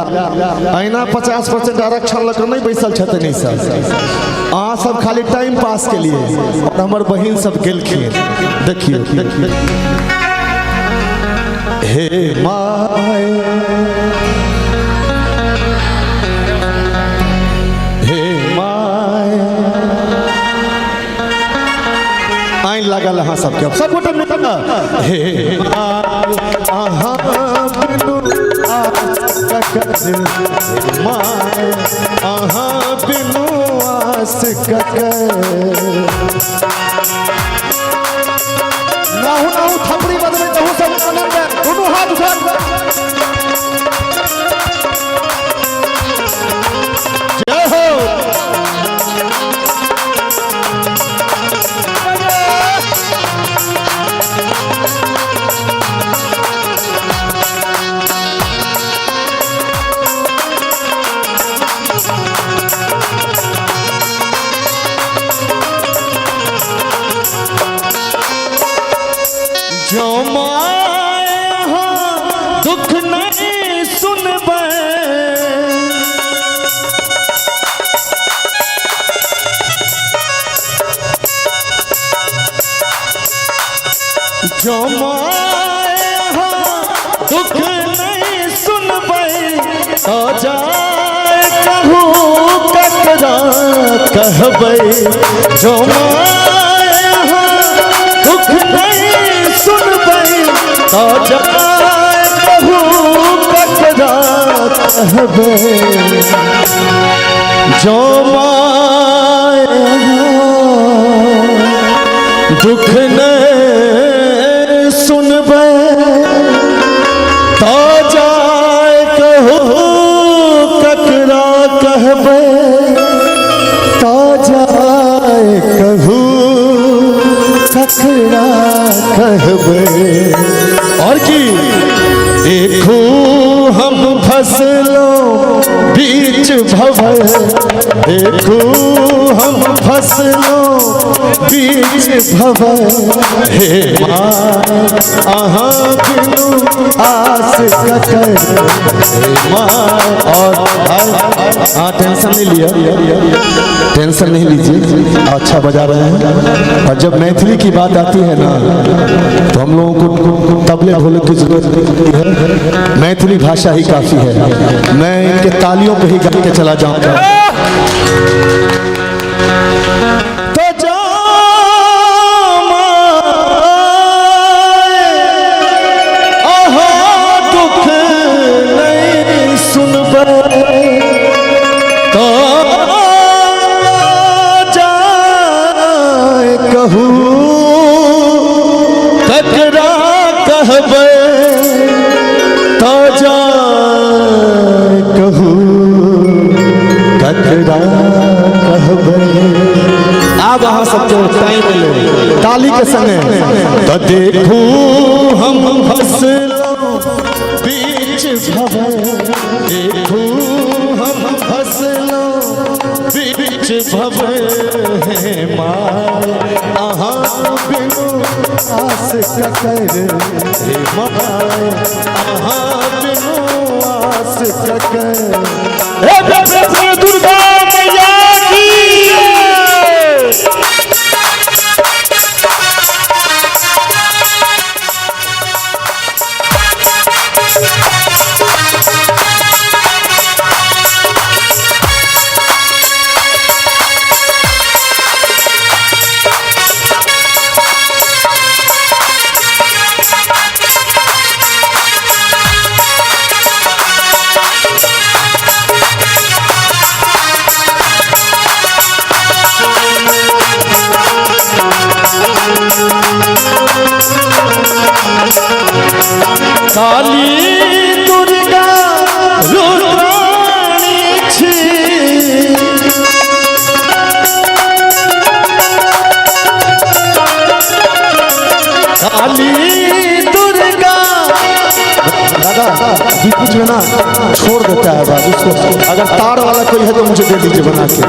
अहिना 50% आरक्षण लऽ कऽ नहि बैसल छथिन ई सब। अहाँ सब खाली टाइम पास के लिए और हमर बहिन सब गेलखिन। देखियौ हे my, हे my आइन लागल अहाँ सबके, सब गोटे मिलऽ। हे my अहाँ बिनु आस ककर, हे my अहाँ बिनु आस ककर। नाहु नाहु थपड़ी बजबै तहु सब आनंद, दुनू हाथ उठा। जय हो। जो my अहाँ दुख नहीं सुनबै, जो my कहबै जो माय अहाँ दुख नहीं सुनबै तो जाय कहू ककरा कहबै जो my दुख नहीं सुनबै तो जाय कहू ककरा कहबै तो जाय कहू ककरा कहबै। और की देखू हम फसलों बीच भवर देखू हम फसलों बीच भवर हे माँ अहाँ बिनु आस ककर हे माँ। और हाँ टेंशन नहीं लिया, टेंशन नहीं लीजिए, अच्छा बजा रहे हैं। और जब मैथिली की बात आती है ना तो हम लोगों को तबले ढोलक की जरूरत नहीं है, मैथिली भाषा ही काफ़ी है। मैं इनके तालियों पे ही गा के चला जाऊंगा। तो जा अहाँ दुख नहीं सुनबै तो जाय कहू ककरा कहबै तो जाय कहू ककरा कहबै। आब अहाँ सबके टाइम मिले ताली के संगे तो देखू हम फसलों बीच भवर देखू हम फसलों बीच भवर हे माँ अहाँ बिनु आस ककर हे माँ अहाँ बिनु आस ककर। दुर्गा मैया की। काली दुर्गा रुद्राणी छी काली दुर्गा। दादा बीच बीच में ना छोड़ देता है बात उसको, अगर तार वाला कोई है तो मुझे दे दीजिए बना के,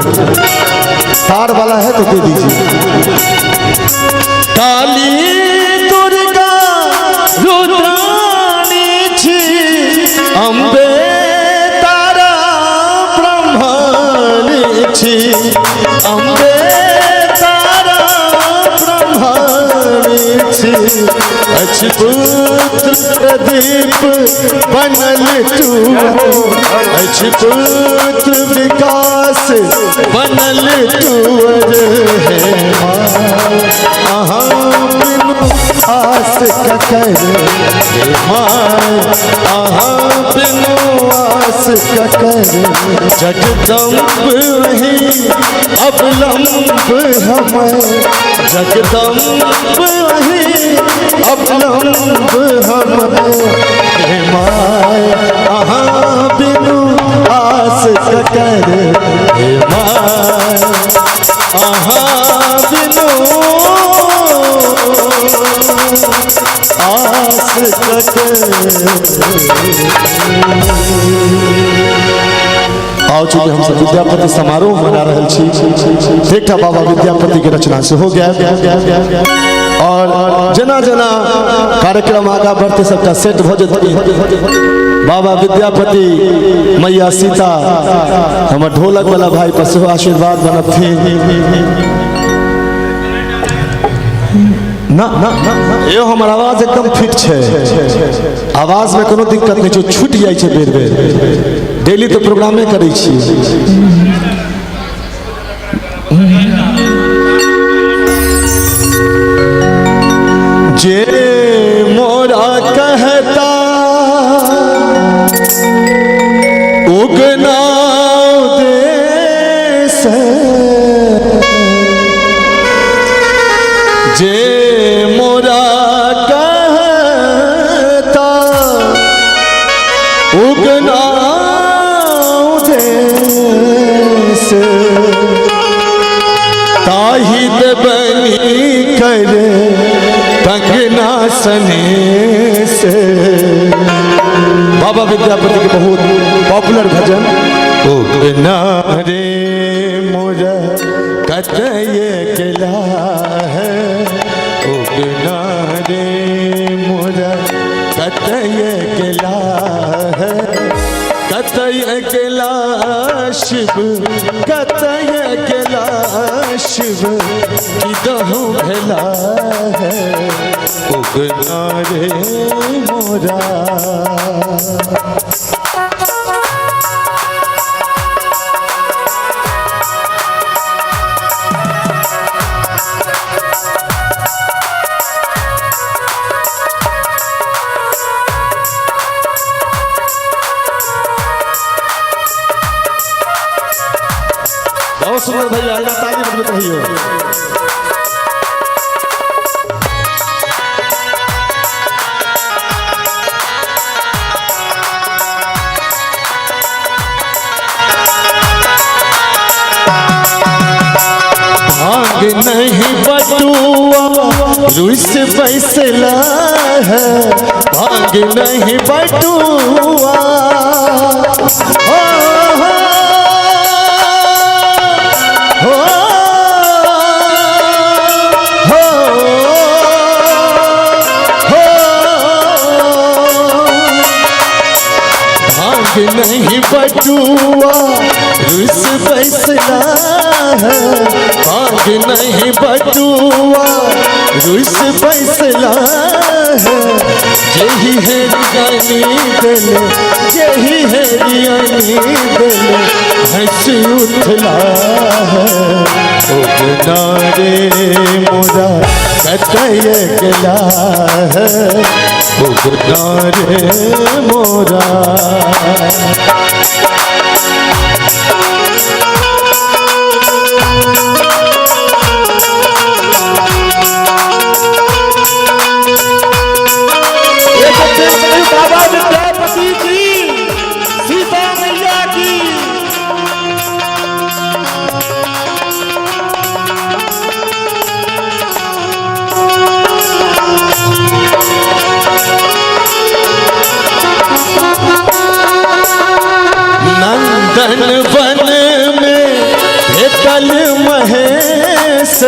तार वाला है तो दे दीजिए। काली दुर्गा रुद्राणी छी अम्बे तारा ब्रह्मणी छी अम्बे तारा ब्रह्मणी छी अछि पुत्र प्रदीप बनल टूअर अछि पुत्र विकास बनल टूअर हे माँ अहाँ बिनु आस ककर हे माँ अहाँ बिनु आस ककर। जगदम्ब ही अवलंब हमें जगदम्ब ही अवलंब हमें हे माँ अहाँ बिनु आस ककर हे माँ अहाँ बिनु आस ककर। आओ चूँकि हम सब विद्यापति समारोह मना रहे छी, एकटा बाबा विद्यापति के रचना से हो गया और जेना जेना कार्यक्रम आगा बढ़ते सबटा सेट भ जेतै। बाबा विद्यापति मैया सीता हमर ढोलक वाला भाई पर सेहो आशीर्वाद बनथिन। ना ना यो हमर आवाज एकदम फिट छै, आवाज में कोनो दिक्कत नहीं छै, छूट जाइ छै बेर बेर, डेली तो प्रोग्रामे करै छी। से ताही देबनी करे कंगना सने से। बाबा विद्यापति के बहुत पॉपुलर भजन। उगना रे मोरा कतये केला है, उगना रे मोरा कतये केला है, कतये केला शिव, कतये केला शिव की दहु भेला है, उगना रे मोरा। बहुत सुंदर भैया, इतना ताली बजबैत रहियो। भाग नहीं बटुआ रुस फैसला है, भाग नहीं बटुआ, हो हो हो हो, भाग नहीं बटुआ रुस फैसला है, भाग नहीं बटुआ रुस फैसला है, यही है रियानी दिल, यही है रियानी दिल हंस उठला है, उगना रे मोरा कतये गेला है, उगना रे मोरा। बाबा विद्यापति की, सीता मैया की। नंदन वन में भेटल महेश,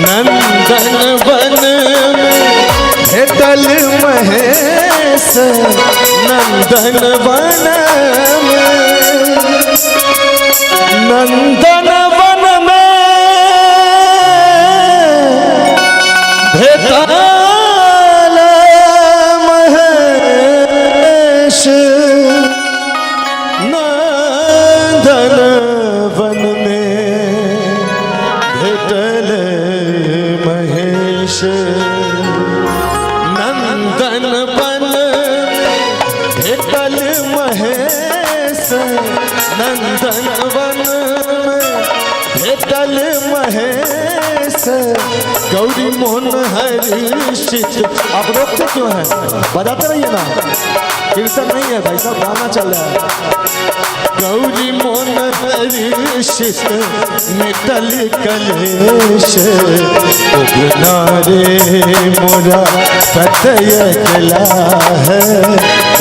नंदन वन में भेटल महेश, नंदन वन में, नंदन वन में भेटल महेश, नंदन वन में भेटल महेश, नंदन वन में भेटल महेश, नंदन वन में भेटल महेश, गौरी मोहन हर्षित। आप रोकते क्यों हैं? बजाते रहिए ना, कीर्तन नहीं है भाई साहब, गाना चल रहा है। गौरी मोहन हर्षित मिटल कलेश, उगना रे मोरा कतये गेला है,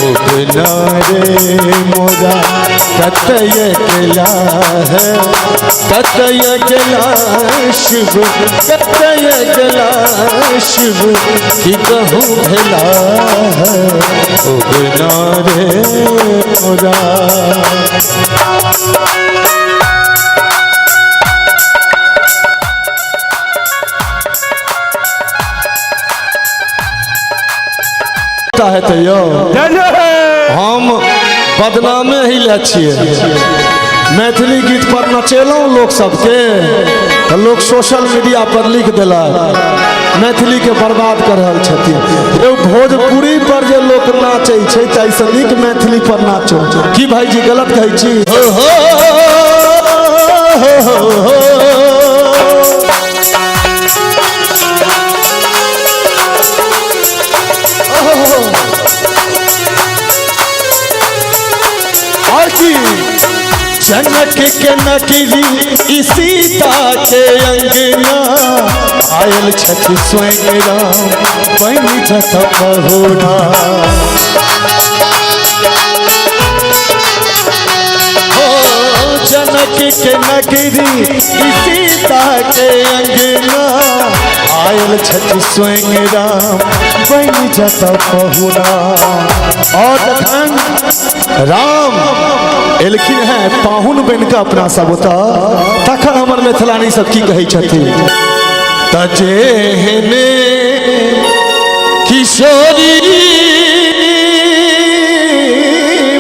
उगना रे मोरा कतये गेला है, कतये गेला शिव, कतये गेला शिव की कहूँ भेला है, उगना रे मोरा। है तो यो हम बदनामे ही ले छियै। मैथिली गीत पर नचेलहुँ लोक सबके तो लोक सोशल मीडिया पर लिख देलक मैथिली के बर्बाद कर रहल छथिन। एगो भोजपुरी पर जे लोक नाचै छै ताहिसँ नीक मैथिली पर नाचो। की भाईजी गलत कहै छी? हो हो हो हो। भाईजी जनक के नकली ई सीता के अंगना आयल छथि स्वयं राम बनि जत पहुना। हो जनक के नगरी ई सीता के अंगना आयल छथि स्वयं राम बनि जत पहुना। और तखन राम एलखिन हैं पाहुन बनि कऽ अपना सब ओतऽ, तखन हमर मैथिलानी सब की कहै छथिन त जेहने किशोरी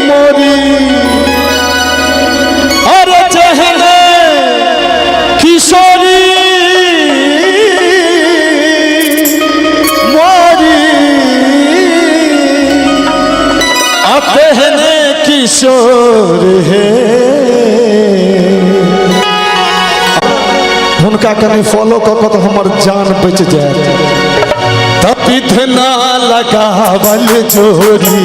मोरी, अरे जेहने किशोरी मोरी, तेहने किशोर हे। हुनका कनि फॉलो कऽ कऽ तऽ हमर जान बचि जायत। तब विधना लगावल जोरी,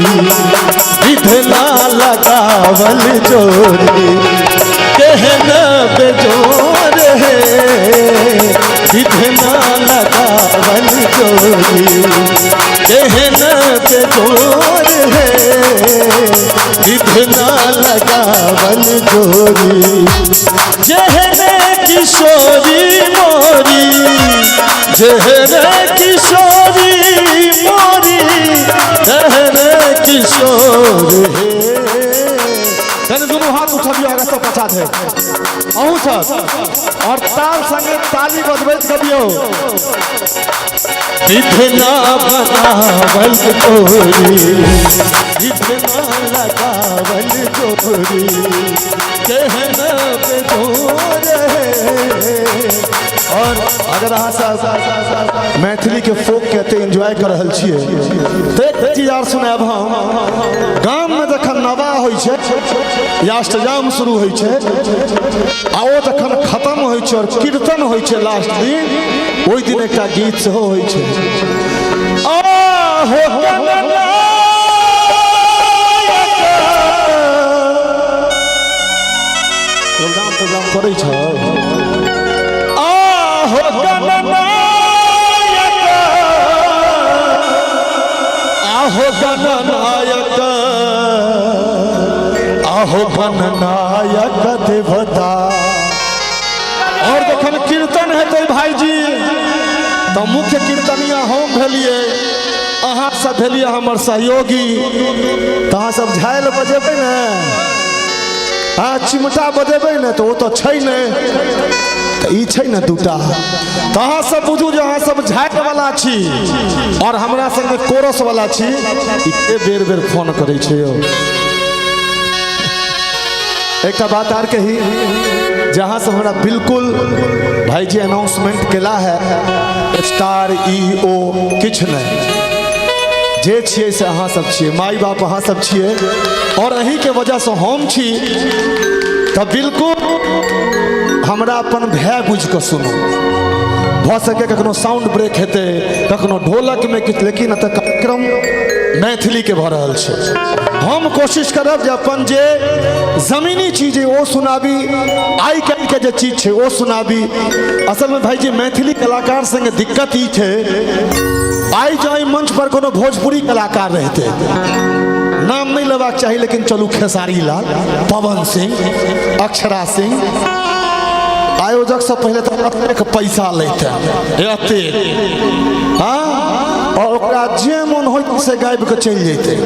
विधना लगावल जोरी, केहन बेजोर हे, विधना लगावल जोरी, केहन बेजोर हे, विधना लगावल जोरी, जेहने किशोरी मोरी, जेहने किशोरी मोरी, तेहने किशोर हे। कनि दुनू हाथ उठबियौ अगर सब पछा धरि अहूँ सब, और ताल संगे ताली बजबैत गबियौ। विधना बनावल तोरी, विधना लगावल जोरी, केहन बेजोर हे। और अगर अहाँ सब मैथिली के फोक कहते एंजॉय कर रहल छियै तऽ एक चीज आर सुनायब हम। गाम में जखन नवाह होइ छै या अष्टजाम शुरू होइ छै आ ओ जखन खत्म होइ छै और कीर्तन होइ छै लास्ट दिन, ओहि दिन एकटा गीत सेहो होइ छै। आहो प्रोग्राम प्रोग्राम करै छौ। आहो गणनायक, आहो गणनायक, आहो गणनायक देवता। और जखन कीर्तन हेतै भाईजी तऽ मुख्य कीर्तनिया हम भेलियै, अहाँ सब भेलियै हमर सहयोगी। तऽ अहाँ सब झालि बजेबै ने, हाँ चिमटा बजेबै ने, तऽ ओ तऽ छै नहि, तऽ ई छै ने दूटा। तऽ अहाँ सब बुझू जे अहाँ सब झालि वाला छी और हमरा संगे कोरस वाला छी। ई के बेर बेर फोन करै छै यौ। एकटा बात आर कही, जहाँ से हमरा बिल्कुल भाईजी अनाउंसमेंट केला है स्टार ई ओ किछु नहि, जे छियै से अहाँ सब छियै, माय बाप अहाँ सब छियै और अहीँके वजहसँ हम छी। तऽ बिल्कुल हमरा अपन भाय बुझि कऽ सुनू। भऽ सके कखनो साउंड ब्रेक हेतै, कखनो ढोलकमे किछु, लेकिन एतऽ कार्यक्रम मैथिलीके भऽ रहल छै। हम कोशिश करब जे अपन जे जमीनी चीज ओ सुनाबी, आइ काल्हिके जे चीज छै ओ सुनाबी। असलमे भाईजी मैथिली कलाकार संगे दिक्कत ई छै, आइ जँ एहि मंच पर कोनो भोजपुरी कलाकार रहितै, नाम नहि लेबाक चाही लेकिन चलू खेसारी लाल, पवन सिंह, अक्षरा सिंह, आयोजक सब पहिले तऽ अतेक पैसा लैते एतेक, हाँ, और ओकरा जे मन होइत से गाबि कऽ चलि जैतै।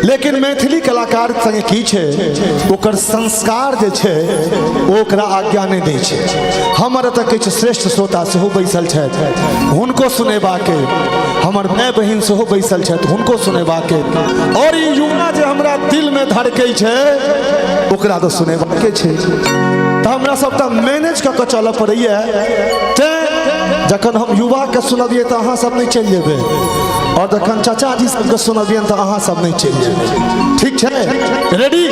लेकिन मैथिली कलाकार संगे की छै, ओकर संस्कार जे छै ओ ओकरा आज्ञा नहि दै छै। हमर एतऽ किछु श्रेष्ठ श्रोता सेहो बैसल छथि, हुनको सुनेबाके, हमर माय बहिन सेहो बैसल छथि, हुनको सुनेबाके, और ई युवा जे हमरा दिलमे धड़कै छै ओकरा तऽ सुनेबाके छै। तऽ हमरा सबटा मैनेज कऽ कऽ चलऽ पड़ैए। तेँ जखन हम युवाके सुनबियै तऽ अहाँ सब नहि चलि जेबै, और जखन चाचाजी सबके सुनबियनि तऽ अहाँ सब नहि चलि जेबै। ठीक छै, रेडी?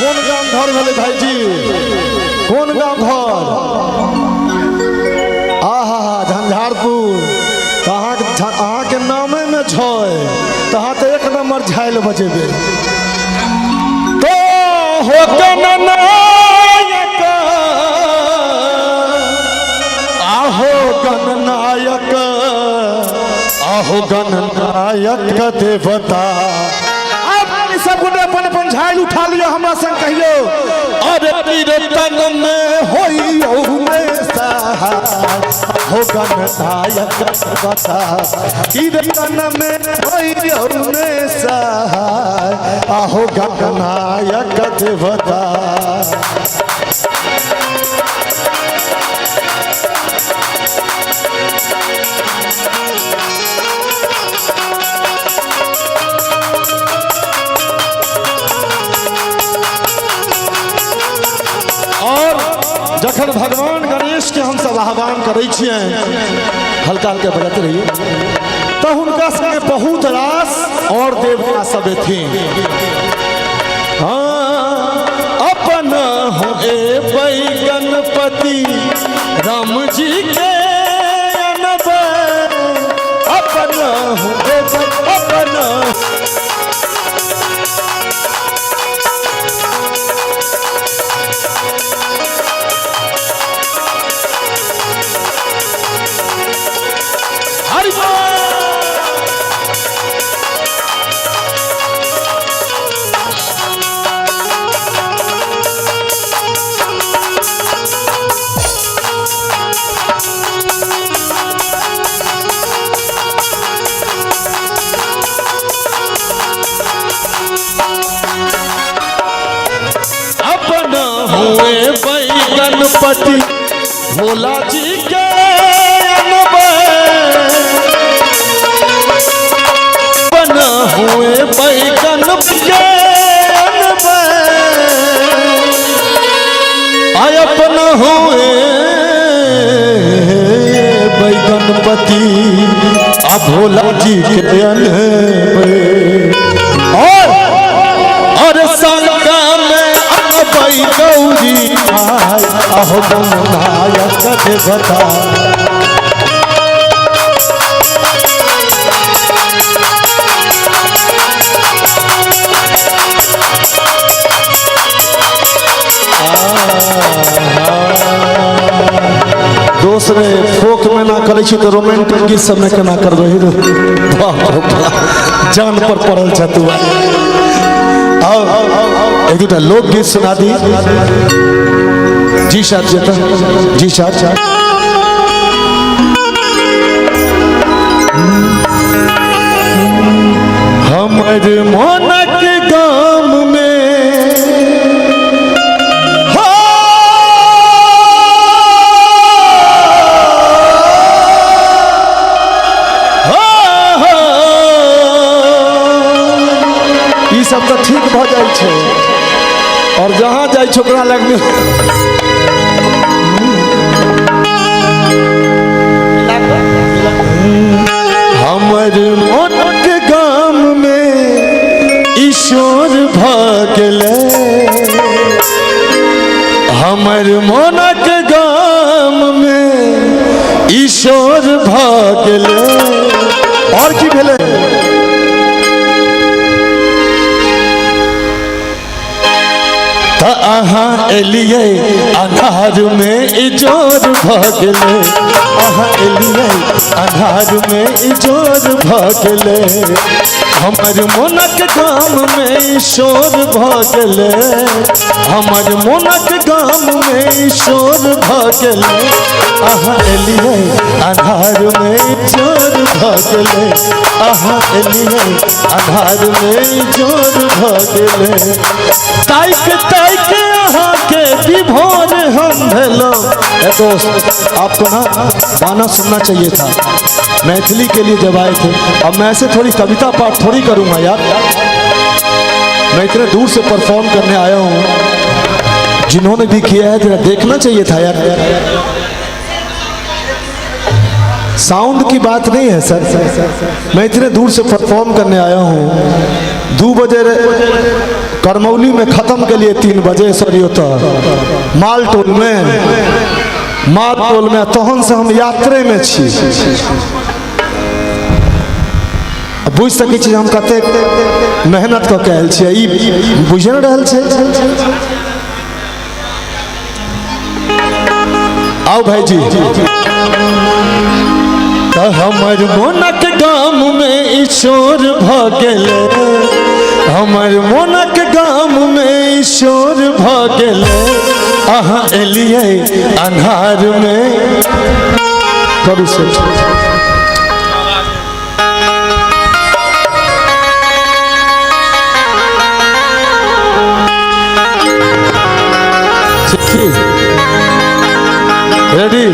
कोन गाम घर भेलै भाईजी? कोन गाम घर? तऽ अहाँ तऽ एक नंबर झालि बजेबै। तो हो गणनायक, आहो गणनायक, आहो गणनायक देवता। आब सब गोटे अपन अपन झालि उठा लिअ, हमरा संग कहियौ, अरे कीर्तन में होइयौ में सहाय, हो गणनायक देवता। कीर्तन में होइयौ में सहाय, आहो गणनायक देवता। और जखन भगवान गणेश के हम सब आह्वान करै छियै, हल्का हल्का बजाते रहिए, तो हुनका संगे बहुत रास और देवता सब एथिन। हाँ, अपन हो ए गणपति राम जी के अनबै, अपन हो ए अपन। हरि बोल। अपन हुए गणपति भोला जी के अनबै, अपन हुए गणपति के अनबै, आय अपन हुए गणपति आ भोला जी के अनबै। और संगा में अनबै गौरी माय, आहो गणनायक देवता। दोस्त रे, फोक में ना करै छी तऽ रोमांटिक गीत सब में केना करबै? बाप रे बाप, जान पर पड़ल छ तू। आओ एक दूटा लोकगीत सुना दी। जी साहब जेता, जी साहब। हमर मोनक गाम में हो, हो, हो। ई सब तऽ ठीक भऽ जाइ छै, और जहाँ जाइ छै ओकरा लग में हमर मोनक गाम में ईश्वर भऽ गेलै, हमर मोनक गाम में ईश्वर भऽ गेलै। और की भेलै? तऽ अहाँ एलियै अन्हार में इजोर भऽ गेलै, अहाँ एलियै अन्हार में इजोर भऽ गेलै। हमर मोनक गाम में शोर भऽ गेलै, हमर मोनक गाम में शोर भऽ गेलै। अहाँ एलियै अन्हार में इजोर भऽ गेलै, अहाँ एलियै अन्हार में इजोर भऽ गेलै। ताइक ताइक अहाँ के विभोर हम भेलहुँ। ए दोस्त, आपको ना गाना सुनना चाहिए था मैथिली के लिए जब आए थे। अब मैं ऐसे थोड़ी कविता पाठ थोड़ी करूँगा यार, मैं इतने दूर से परफॉर्म करने आया हूँ। जिन्होंने भी किया है जरा देखना चाहिए था यार। साउंड की बात नहीं है सर, मैं इतने दूर से परफॉर्म करने आया हूँ। 2 बजे करमौली में ख़त्म के लिए 3 बजे सॉरी होता माल टोल में, माल टोल में तहन से हम यात्रे में छी। बुझि सकै छी जे हम कतेक मेहनत कऽ के आयल छियै, ई बुझि नहि रहल छै। आओ भाईजी, तऽ हमर मोनक गाममे ईश्वर भऽ गेलै, हमर मोनक गाममे ईश्वर भऽ गेलै, अहाँ एलियै अन्हारमे। कवि से रेडी।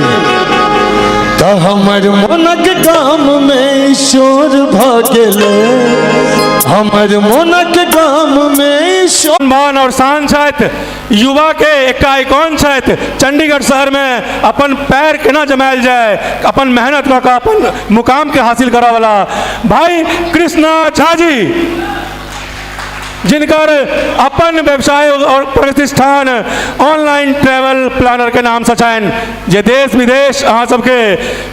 तऽ हमर मोनक गाममे ईश्वर भऽ गेलै, हमर मोनक गाममे ईश्वर। मान और शान छथि, युवा के एकटा आइकॉन छथि। चंडीगढ़ शहर में अपन पैर केना जमायल जाय, अपन मेहनत कऽ कऽ अपन मुकाम के हासिल करऽ वाला भाई कृष्णा झा जी, जिनकर अपन व्यवसाय और प्रतिष्ठान ऑनलाइन ट्रैवल प्लानर के नाम से छनि, जे देश विदेश अहाँ सबके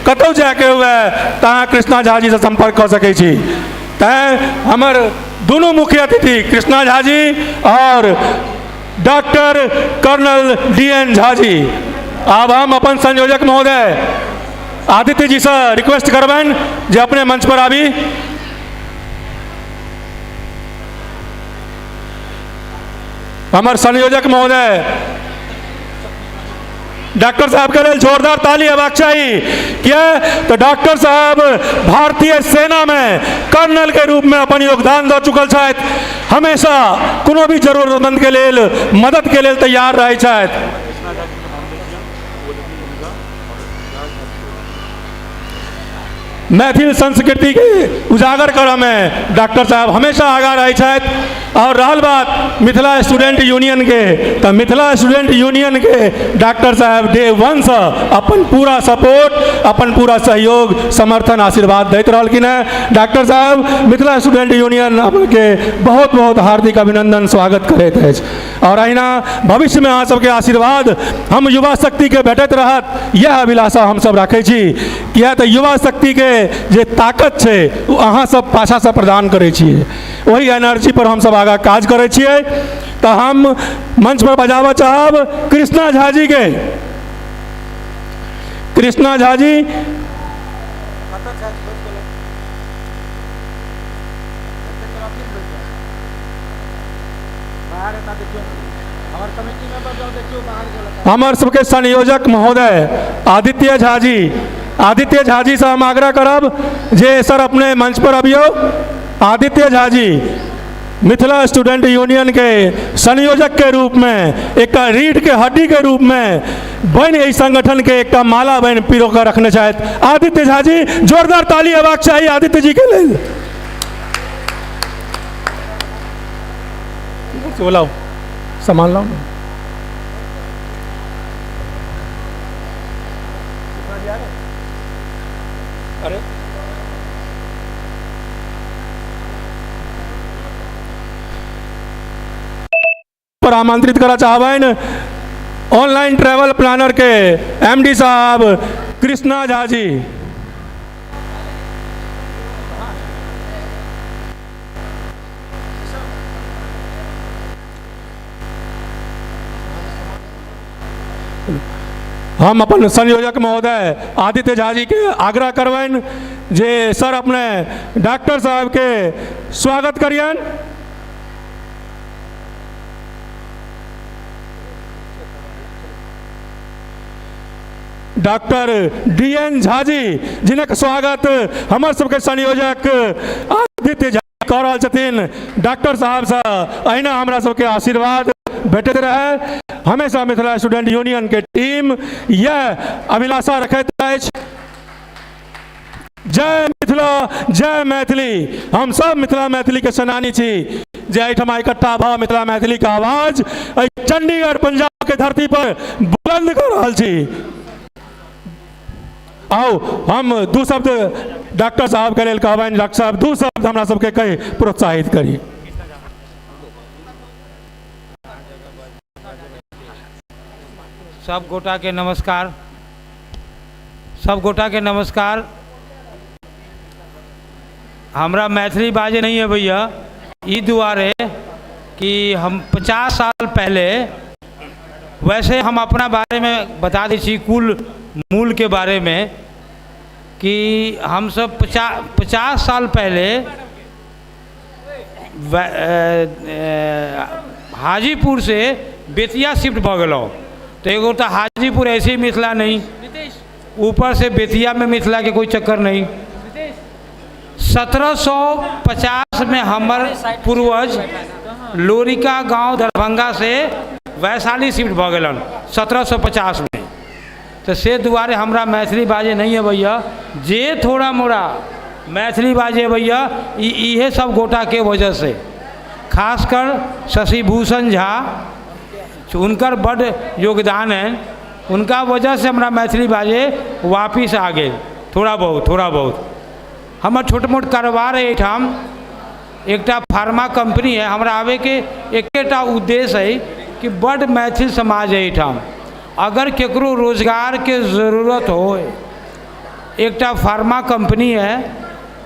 कतहु जायके हुए तऽ अहाँ कृष्णा झा जी से संपर्क कऽ सकै छी। तैँ हमर दुनू मुख्य अतिथि कृष्णा झा जी और doctor colonel D N Jha ji. आब हम अपन संयोजक महोदय आदित्य जी से रिक्वेस्ट करबनि जे अपने मंच पर आबी। हमर संयोजक महोदय डॉक्टर साहब के लेल जोरदार ताली हेबाक चाही, किया तो डॉक्टर साहब भारतीय सेना में कर्नल के रूप में अपन योगदान दऽ चुकल छथि, हमेशा कोनो भी जरूरतमंद के लेल मदद के लेल तैयार रहै छथि। मैथिल संस्कृति के उजागर करऽ में डॉक्टर साहब हमेशा आगाँ रहै छथि। और रहल बात मिथिला स्टूडेंट यूनियन के, तऽ मिथिला स्टूडेंट यूनियन के डॉक्टर साहब डे वन से अपन पूरा सपोर्ट, अपन पूरा सहयोग, समर्थन, आशीर्वाद दैत रहलखिन हेँ। डॉक्टर साहब, मिथिला स्टूडेंट यूनियन अपने बहुत बहुत हार्दिक अभिनंदन, स्वागत करैत अछि और अहिना भविष्य में अहाँ सबके आशीर्वाद हम युवा शक्ति के भेटैत रहत, यह अभिलाषा हम सब राखै छी। किया तऽ युवा शक्ति के जे ताकत छै ओ अहाँ सब पाछासँ प्रदान करै छियै, ओहि एनर्जी पर हम सब आगाँ काज करै छियै। तऽ हम मंच पर बजाबऽ चाहब कृष्णा झा जी के। कृष्णा झा जी, हमर सबके संयोजक महोदय आदित्य झा जी, आदित्य झा जी से हम आग्रह करब जे सर अपने मंच पर अबियौ। आदित्य झा जी मिथिला स्टूडेंट यूनियन के संयोजक के रूप में एकटा रीढ़ के हड्डी के रूप में बनि एहि संगठन के एकटा माला बनि पिरो कऽ रखने छथि। आदित्य झा जी, जोरदार ताली हेबाक चाही आदित्य जी के लेल। लाओ सामान लाओ ना। अरे पर आमंत्रित करऽ चाहबनि ऑनलाइन ट्रैवल प्लानर के एमडी साहब कृष्णा झा जी। हम अपन संयोजक महोदय आदित्य झा जी के आग्रह करबनि जे सर अपने डॉक्टर साहब के स्वागत करियन। Doctor D N Jha ji, जिनक स्वागत हमर सबके संयोजक आदित्य झा कऽ रहल छथिन। डॉक्टर साहबसँ अहिना हमरा सबके आशीर्वाद भेटैत रहै। हमेशा मिथिला स्टूडेंट यूनियन के टीम यह अभिलाषा रखैत अछि। जय मिथिला, जय मैथिली। हम सब मिथिला मैथिली के सेनानी छी जे एहिठमा इकट्ठा भऽ मिथिला मैथिली के आवाज एहि चंडीगढ़ पंजाब के धरती पर बुलंद कऽ रहल छी। आउ हम दू शब्द डॉक्टर साहब के लेल कहबनि। डॉक्टर साहब दू शब्द हमरा सबके कहि प्रोत्साहित करी। सब गोटा के नमस्कार, सब गोटा के नमस्कार। हमरा मैथिली बाजे नहीं अबैया, ई दुआरे कि हम 50 साल पहले, वैसे हम अपना बारे में बता दै छी कुल मूल के बारे में कि हमसब 50 साल पहले हाजीपुर से बेतिया शिफ्ट भऽ गेलहुँ। तऽ एगो तऽ हाजीपुर ऐसे ही मिथिला नहीं, ऊपर से बेतिया में मिथिला के कोई चक्कर नहीं। 1750 में हमर पूर्वज लोरिका गांव दरभंगा से वैशाली शिफ्ट भऽ गेलन 1750 में। तऽ से दुआरे हमरा मैथिली बाजे नहीं अबैया, जे थोड़ा मोड़ा मैथिली बाजे अबैया इहे सब गोटाके वजह से, खासकर शशिभूषण झा, हुनकर बड्ड योगदान है, उनका वजह से हमरा मैथिली बाजे वापिस आ गेल थोड़ा बहुत। थोड़ा बहुत हमर छोट मोट कारोबार है एहिठाम, एकटा फार्मा कंपनी है। हमरा आबैके एकेटा उद्देश्य है कि बड्ड मैथिल समाज है एहिठाम, अगर केकरो रोजगारके जरूरत हो, एकटा फार्मा कंपनी है,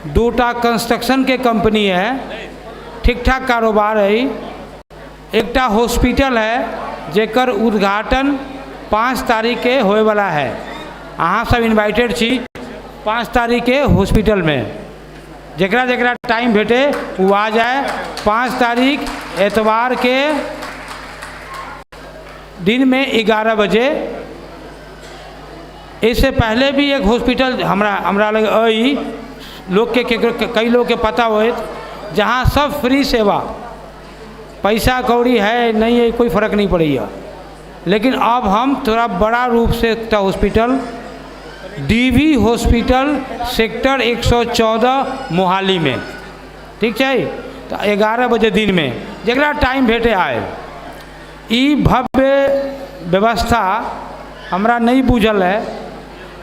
दूटा कंस्ट्रक्शनके कंपनी है, ठीक ठाक कारोबार है, एकटा हॉस्पिटल है जेकर उद्घाटन 5 तारीखके होयवला है। अहाँ सब इन्वाइटेड छी 5 तारीखके हॉस्पिटलमे, जकरा जकरा टाइम भेटे ओ आ जाए। 5 तारीख एतवार के दिन में 11 बजे। इससे पहले भी एक हॉस्पिटल हमरा हमरा लग अइ लोग के कई लोग के पता होत, जहाँ सब फ्री सेवा, पैसा कौड़ी है नहीं है कोई फर्क नहीं पड़ैया। लेकिन अब हम थोड़ा बड़ा रूप से एक hospital, DV hospital sector 114 Mohali में, ठीक छै, तो 11 बजे दिन में जकरा टाइम भेटे आए। ई भव्य व्यवस्था हमरा नहीं बुझल है,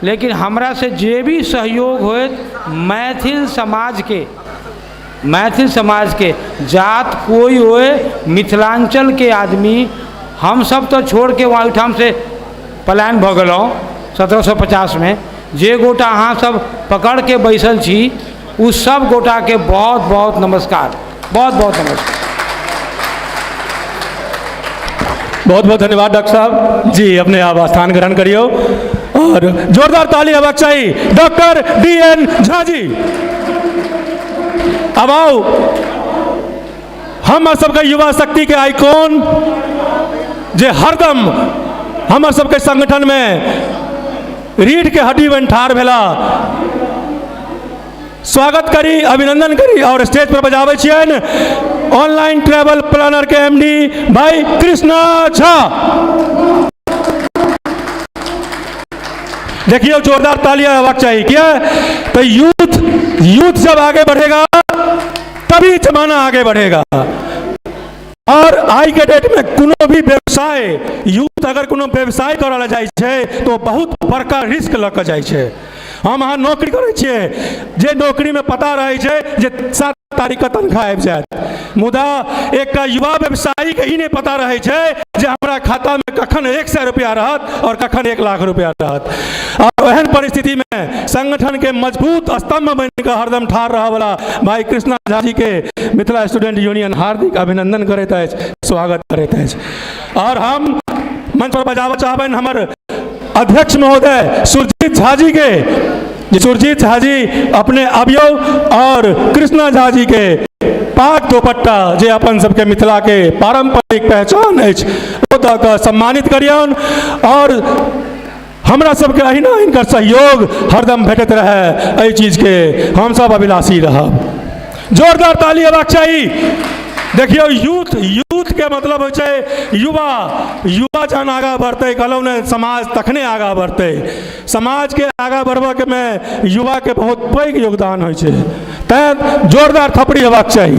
लेकिन हमरा से जे भी सहयोग होत मैथिल समाज के, मैथिल समाज के जात कोई होए, मिथिलांचल के आदमी हम सब तो छोड़ के वहाँ ओहिठाम से पलायन भऽ गेलहुँ 1750 में। जे गोटा अहाँ सब पकड़ के बैसल छी उ सब गोटा के बहुत बहुत नमस्कार, बहुत बहुत नमस्कार। बहुत बहुत धन्यवाद डॉक्टर साहब जी, अपने आप स्थान ग्रहण करियो और जोरदार ताली होबाक चाही डॉक्टर DN Jha ji. अब आओ हमर सबके युवा शक्ति के आइकॉन जे हरदम हमर सबके संगठन में रीढ़ के हड्डी बन ठाढ़ भेला, स्वागत करी, अभिनंदन करी और स्टेज पर बजाबै छियनि ऑनलाइन ट्रैवल प्लानर के MD भाई कृष्णा झा। देखियो जोरदार तालियां होबाक चाही, किया तो यूथ यूथ जब आगे बढ़ेगा तभी जमाना आगे बढ़ेगा। और आई के डेट में कोनो भी व्यवसाय, यूथ अगर कोनो व्यवसाय करऽ लए जाइ छै तो बहुत बड़का रिस्क लऽ कऽ जाइ छै। हम अहाँ नौकरी करै छियै, जे नौकरीमे पता रहै छै जे 7 तारीख के तनख्वाह आबि जायत, मुदा एकटा युवा व्यवसायीके ई नहि पता रहै छै जे हमरा खातामे कखन 100 रुपया रहत और कखन 1 लाख रुपया रहत। और एहन परिस्थितिमे संगठन के मजबूत स्तंभ बनि कऽ हरदम ठाढ़ रहऽवला भाई कृष्णा झा जी के मिथिला स्टूडेंट यूनियन हार्दिक अभिनंदन करैत अछि, स्वागत करैत अछि। और हम मंच पर बजाबऽ चाहबनि हमर अध्यक्ष महोदय सुरजीत झा जी के, जे सुरजीत झा जी अपने अबियौ और कृष्णा झा जी के पाग दोपट्टा जे अपन सबके मिथिला के पारंपरिक पहचान अछि ओ दऽ कऽ सम्मानित करियौन और हमरा सबके अहिना हिनकर सहयोग हरदम भेटैत रहै, एहि चीजके हमसब अभिलाषी रहब। जोरदार ताली हेबाक चाही। देखियौ यूथ, यूथ के मतलब होइ छै युवा, युवा जहन आगाँ बढ़तै कहलहुँ ने समाज तखने आगाँ बढ़तै। समाज के आगाँ बढ़बऽके में युवा के बहुत पैघ योगदान होइ छै, तैं जोरदार थपड़ी हेबाक चाही।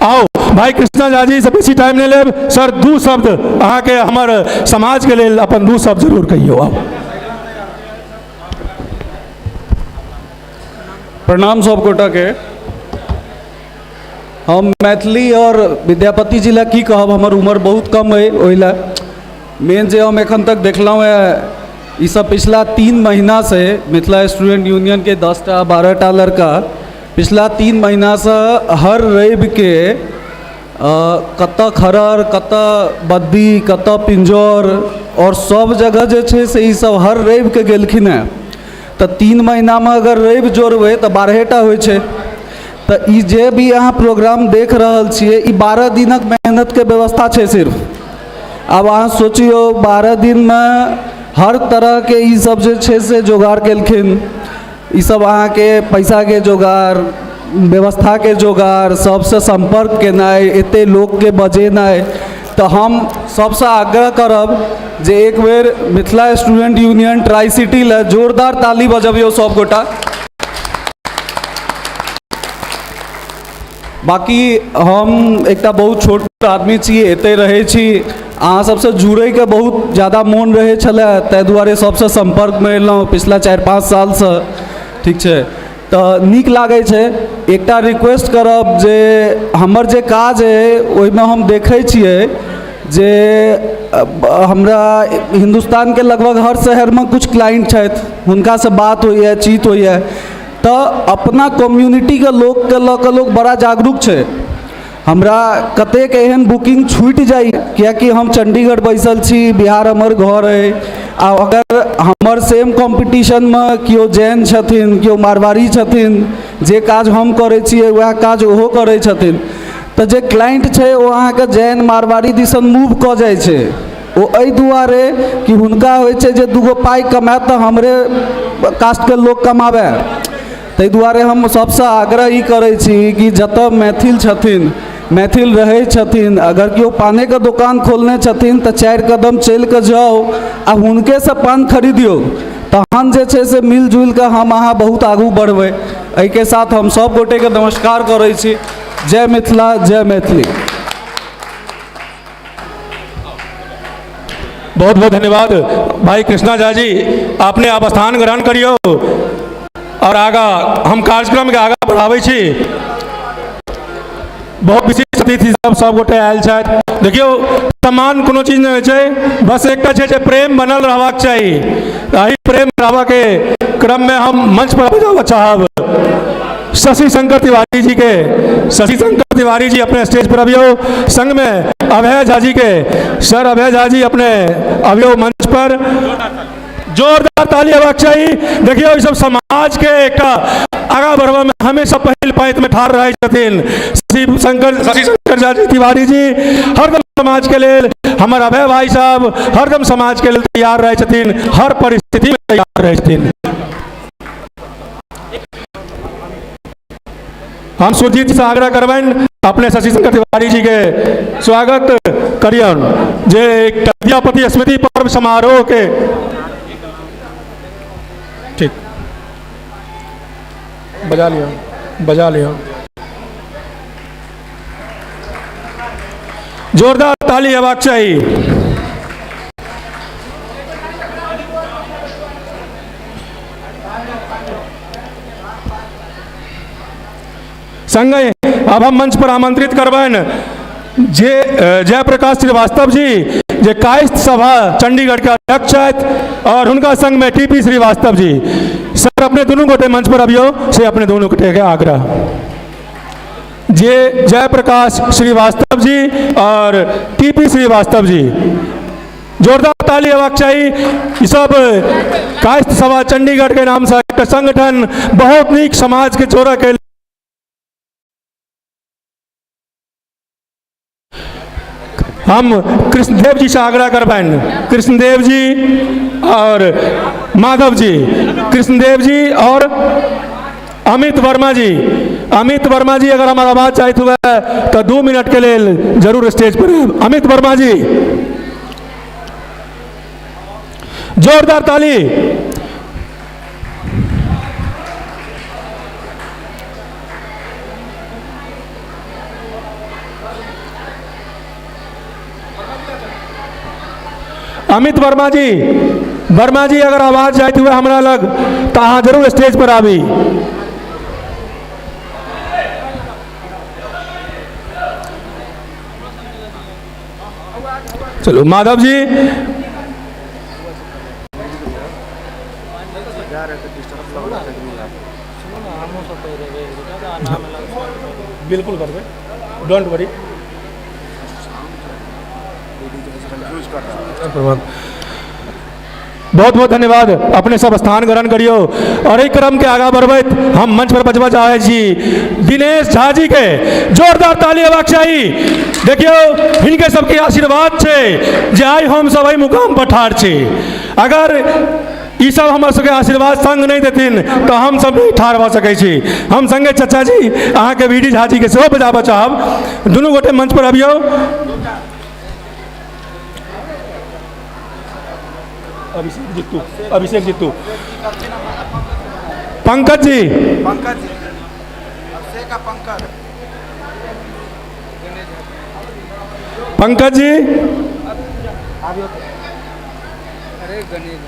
आओ भाई कृष्णा झा जी से बेसी टाइम नहीं लेब सर, 2 शब्द अहाँके हमर समाज के लेल अपन 2 शब्द जरूर कहियौ। आउ। प्रणाम सब गोटा के। हम मैथिली और विद्यापति जी ला की कहब, हमर उम्र बहुत कम है, ओहि ला मेन जे हम एखन तक देखलहुँ है ई सब पिछला 3 महीनासँ मिथिला स्टूडेंट यूनियनके 10टा 12टा लड़का पिछला 3 महीनासँ हर रविके कतऽ खरड़, कतऽ बद्दी, कतऽ पिंजौर और सब जगह जे छै से ई सब हर रविके गेलखिन हेँ। तऽ 3 महीनामे अगर रवि जोड़बै तऽ 12टा होइ छै। तऽ ई जे भी अहाँ प्रोग्राम देख रहल छियै ई 12 दिनक मेहनतके व्यवस्था छै सिर्फ। आब अहाँ सोचियौ 12 दिनमे हर तरहके ई सब जे छै से जोगाड़ केलखिन। ई सब अहाँके पैसाके जोगाड़, व्यवस्थाके जोगाड़, सबसँ सम्पर्क केनाइ, एते लोकके बजेनाइ। तऽ हम सबसँ आग्रह करब जे एक बेर Mithila student union tri city लए जोरदार ताली बजबियौ सब गोटा। बाकी हम एकटा बहुत छोट आदमी छी, एतहि रहै छी, अहाँ सबसँ जुड़ैके बहुत ज्यादा मोन रहै छलै, ताहि दुआरे सबसँ सम्पर्कमे एलहुँ पिछला 4-5 सालसँ, ठीक छै। तऽ नीक लागै छै। एकटा रिक्वेस्ट करब जे हमर जे काज अइ ओहिमे हम देखै छियै जे हमरा हिन्दुस्तानके लगभग हर शहरमे कुछ क्लाइंट छथि, हुनकासँ बात होइए, चीत होइए। तऽ अपना कम्युनिटीके लोकके लऽ कऽ लोक बड़ा जागरूक छै। हमरा कतेक एहन बुकिंग छूटि जाइ कियाकि हम चण्डीगढ़ बैसल छी, बिहार हमर घर अइ, आ अगर हमर सेम कॉम्पिटिशनमे केओ जैन छथिन, केओ मारवाड़ी छथिन, जे काज हम करै छियै वएह काज ओहो करै छथिन, तऽ जे क्लाइंट छै ओ अहाँके जैन मारवाड़ी दिसन मूव कऽ जाइ छै। ओ एहि दुआरे कि हुनका होइ छै जे 2 गो पाइ कमायत तऽ हमरे कास्टके लोक कमाबै। ताहि दुआरे हम सबसँ आग्रह ई करै छी कि जतऽ मैथिल छथिन, मैथिल रहै छथिन, अगर केओ पानेके दोकान खोलने छथिन तऽ 4 कदम चलि कऽ जाउ आ हुनकेसँ पान खरीदियौ, तहन जे छै से मिलजुलि कऽ हम अहाँ बहुत आगू बढ़बै। एहिके साथ हम सब गोटेके नमस्कार करै छी। जय मिथिला, जय मैथिली। बहुत बहुत धन्यवाद भाई कृष्णा झा जी, आपने आप स्थान ग्रहण करियो और आगा हम कार्यक्रम के आगा बढ़ाबै छी। बहुत विशिष्ट अतिथि सब सब गोटे आयल छथि। देखियौ सम्मान कोनो चीज नहि होइ छै, बस एकटा छै जे प्रेम बनल रहबाक चाही। एहि प्रेम रहबाके क्रममे हम मंच पर बजाबऽ चाहब शशि शंकर तिवारी जी के। शशि शंकर तिवारी जी अपने स्टेज पर अबियौ, संग में अभय झा जी के। सर अभय झा जी अपने अबियौ मंच पर, जोरदार ताली हेबाक चाही। देखियौ ई सब समाज के एकटा आगाँ बढ़बऽ में हमेशा पहिल पाँति में ठाढ़ रहै छथिन शशि शंकर झा जी तिवारी जी। हरदम समाज के लेल हमर अभय भाई साहब हरदम समाज के लेल तैयार रहै छथिन, हर परिस्थिति में तैयार रहै छथिन। हम सुरजीत जी से आग्रह करबनि अपने शशि शंकर तिवारी जी के स्वागत करियन जे एकटा विद्यापति स्मृति पर्व समारोह के ठीक बजा लियो, बजा लियो। जोरदार ताली हेबाक चाही। संगहि अब हम मंच पर आमंत्रित करबनि जे जयप्रकाश श्रीवास्तव जी, जे कायस्थ सभा चंडीगढ़ के अध्यक्ष छथि, और हुनका संग में टीपी श्रीवास्तव जी। सर अपने दोनों गोटे मंच पर अबियौ, से अपने दोनों गोटे के आग्रह। जे जयप्रकाश श्रीवास्तव जी और टीपी श्रीवास्तव जी, जोरदार ताली हेबाक चाही। ई सब कायस्थ सभा चंडीगढ़ के नाम से एकटा संगठन बहुत नीक समाज के जोड़ऽ के हम कृष्णदेव जी से आग्रह करबनि, कृष्णदेव जी और माधव जी, कृष्णदेव जी और अमित वर्मा जी। अमित वर्मा जी अगर हमारा आवाज चाहते हुए तो 2 मिनट के लिए जरूर स्टेज पर आएब। अमित वर्मा जी जोरदार ताली। अमित वर्मा जी, वर्मा जी अगर आवाज जाते हुए हमरा लग तो अहाँ जरूर स्टेज पर आबी। चलो माधव जी, बिल्कुल करबै, don't worry. बहुत बहुत धन्यवाद। अपने सब स्थान ग्रहण करियो और एहि क्रम के आगा बढ़बैत हम मंच पर बजबा चाहै छी दिनेश झा जी के। जोरदार ताली हेबाक चाही। देखियौ हिनके सबके आशीर्वाद छै जे आइ हम सब एहि मुकाम पर ठाढ़ छी। अगर ई सब हमर सबके आशीर्वाद संग नहि देथिन तऽ हम सब नहि ठाढ़ भऽ सकै छी। हम संगे चचा जी अहाँके बी डी झा जी के सेहो बजाबऽ चाहब। दुनू गोटे मंच पर अबियौ। अभिषेक जित्तू, अभिषेक जित्तू, पंकज जी, पंकज जी, अभिषेक पंकज, पंकज जी। अरे गणेश,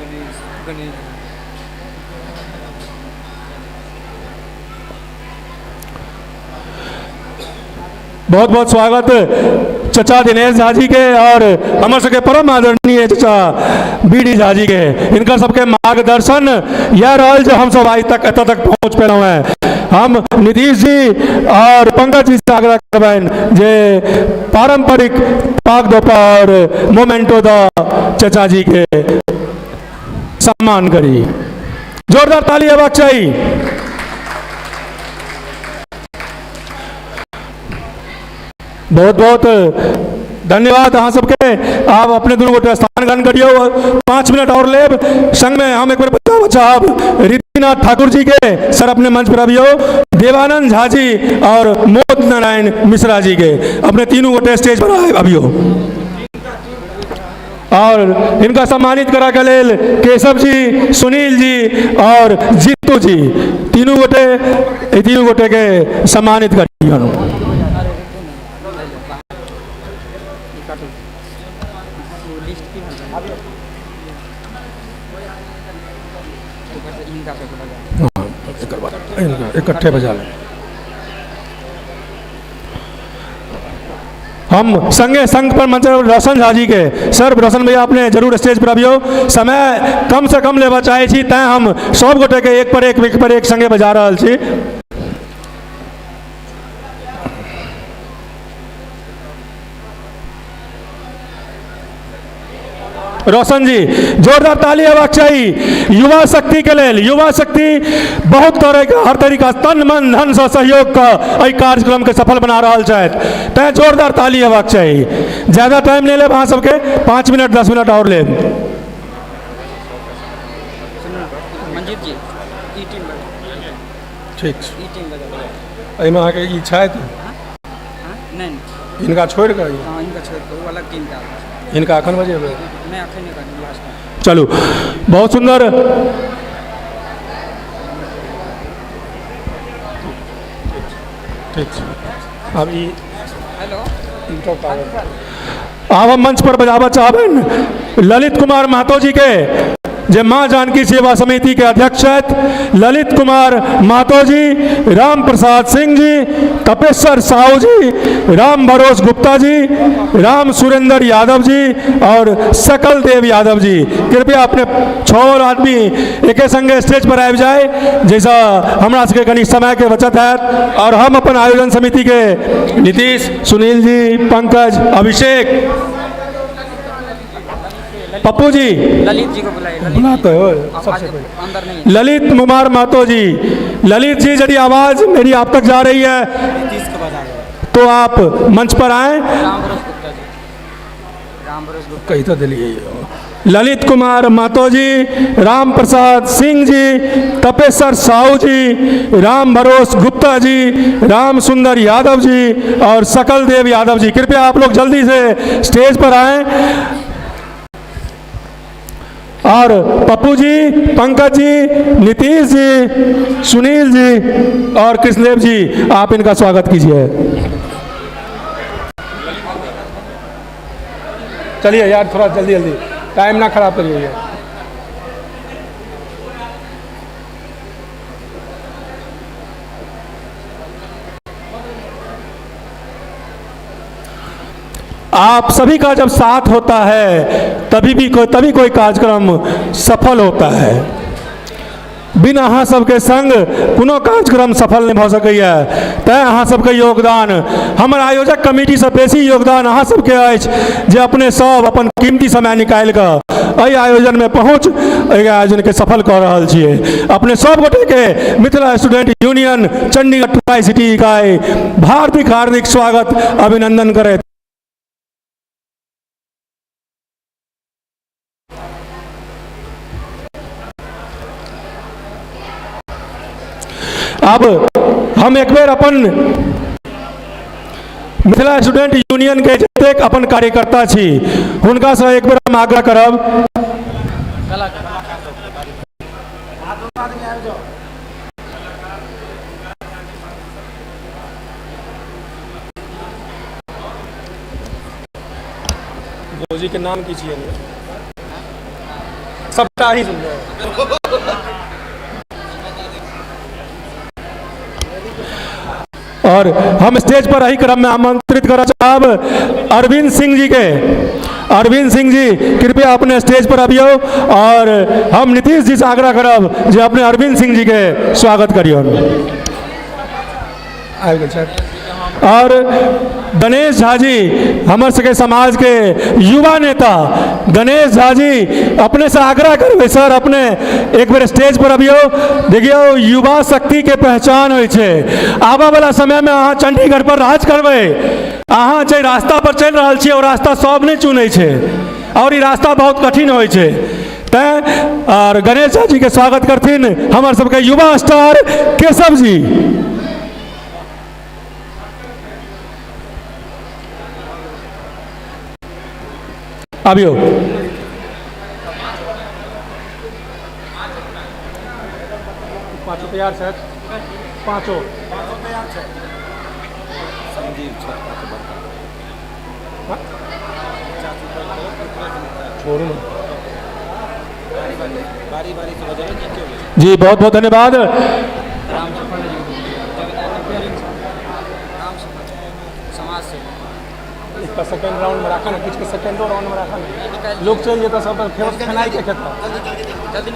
गणेश, गणेश। बहुत बहुत स्वागत चचा दिनेश झा जी के और हमर सबके परम आदरणीय चचा बी डी झा जी के। इनका सबके मार्गदर्शन यह रहल जो हम सब आज तक एतऽ तक पहुँच पेलहुँ हैं। हम नीतीश जी और पंकज जी से आग्रह करबनि जे पारंपरिक पाग दोपा और मोमेंटो द चचा जी के सम्मान करी। जोरदार ताली हेबाक चाही। बहुत बहुत धन्यवाद अहाँ सबके। आब अपने दुनू गोटे स्थान ग्रहण करियौ। 5 मिनट और लेब। संग में हम एक बेर बताबऽ चाहब रिद्धिनाथ ठाकुर जी के, सर अपने मंच पर अबियौ। देवानंद झा जी और मोद नारायण मिश्रा जी के, अपने तीनू गोटे स्टेज पर अबियौ। और इनका सम्मानित करा के लेल केशव जी, सुनील जी और जीतू जी, तीनू गोटे, तीनू गोटे के सम्मानित करियौ। इकट्ठे बजा ले। हम संगे संग पर मंच रोशन झा जी के। सर रोशन भैया अपने जरूर स्टेज पर अबियौ। समय कम से कम लेबा चाहे छी, तैं हम सब गोटे के एक पर एक, एक पर एक संगे बजा रहल छी। रोशन जी जोरदार ताली हेबाक चाही। युवा शक्ति के लेल, युवा शक्ति बहुत तरह के हर तरीका तन मन धन से सहयोग के एहि कार्यक्रम के सफल बना रहल छथि, तैं जोरदार ताली हेबाक चाही। ज्यादा टाइम नहीं लेब अहाँ सबके, 5 मिनट 10 मिनट और लेब। मंजीत जी, ई टीम ठीक, ई टीम एहिमे अहाँके ई छथि? नहीं, इनका छोड़ कर, हाँ इनका छोड़ कर वो अलग टीम का। इनका अखन बजेबै? नहीं अखन नहीं, लास्ट। चलू बहुत सुंदर। ठीक, अब ई हेलो आब हम मंच पर बजाबऽ चाहबनि ललित कुमार महतो जी के, जे माँ जानकी सेवा समिति के अध्यक्ष छथि। ललित कुमार महतो जी, राम प्रसाद सिंह जी, तपेश्वर साहू जी, राम भरोस गुप्ता जी, राम सुरेंद्र यादव जी और सकल देव यादव जी, कृपया अपने 6 आदमी एके संगे स्टेज पर आबि जाए, जैसा हमरा सबके कनी समय के बचत हैत। और हम अपन आयोजन समिति के नीतीश, सुनील जी, पंकज, अभिषेक, पप्पू जी, ललित जी को बुलाइए। बुलाते हो सबसे अंदर नहीं। ललित कुमार महतो जी, ललित जी यदि आवाज़ मेरी आप तक जा रही है तो आप मंच पर आए। कही तो दिलिए। ललित कुमार महतो जी, राम प्रसाद सिंह जी, तपेश्वर साहू जी, राम भरोस गुप्ता जी, राम सुंदर यादव जी और सकल देव यादव जी, कृपया आप लोग जल्दी से स्टेज पर आए। और पप्पू जी, पंकज जी, नीतीश जी, सुनील जी और कृष्णदेव जी, आप इनका स्वागत कीजिए। चलिए यार थोड़ा जल्दी जल्दी, टाइम ना खराब करिए। आप सभी का जब साथ होता है तभी भी कोई, तभी कोई कार्यक्रम सफल होता है। बिना अहाँ सबके संग कोनो कार्यक्रम सफल नहि भऽ सकैए। तैँ अहाँ सबके योगदान, हमर आयोजक कमिटीसँ बेसी योगदान अहाँ सबके अछि जे अपने सब अपन कीमती समय निकालि कऽ एहि आयोजनमे पहुँच एहि आयोजनके सफल कऽ रहल छियै। अपने सब गोटेके Mithila student union Chandigarh tri city इकाई हार्दिक हार्दिक स्वागत अभिनंदन करैत। अब हम एक बेर अपन मिथिला स्टूडेंट यूनियन के जतेक अपन कार्यकर्ता छी हुनकासँ एक बेर हम आग्रह करब। भौजी के नाम की छियै? सबटा ही सुनबै। और हम स्टेज पर एही क्रम में आमंत्रित करऽ चाहब अरविंद सिंह जी के। अरविंद सिंह जी कृपया अपने स्टेज पर अबियौ और हम नीतीश जी से आग्रह करब जे अपने अरविंद सिंह जी के स्वागत करियौ। आबि गेल छथि। और गणेश झा जी हमर सबके समाज के युवा नेता गणेश झा जी, अपने से आग्रह करबै सर अपने एक बेर स्टेज पर अबियौ। देखियौ युवा शक्ति के पहचान होइ छै। आबऽ वाला समय में अहाँ चंडीगढ़ पर राज करबै। अहाँ जे रास्ता पर चलि रहल छियै ओ रास्ता सब नहि चुनै छै और ई रास्ता बहुत कठिन होइ छै। तैँ और गणेश झा जी के स्वागत करथिन हमर सबके युवा स्टार केशव जी। अबियौ। पाँचो तैयार छथि? पाँचो तैयार छथि। छोड़ू ना जी, बहुत बहुत धन्यवाद। एकटा सेकेंड राउंड में राखा ना, किछु के सेकेंडो राउंड में राखा ना। लोग चलि जेतऽ सब, फेर खेनाइ के खेतऽ।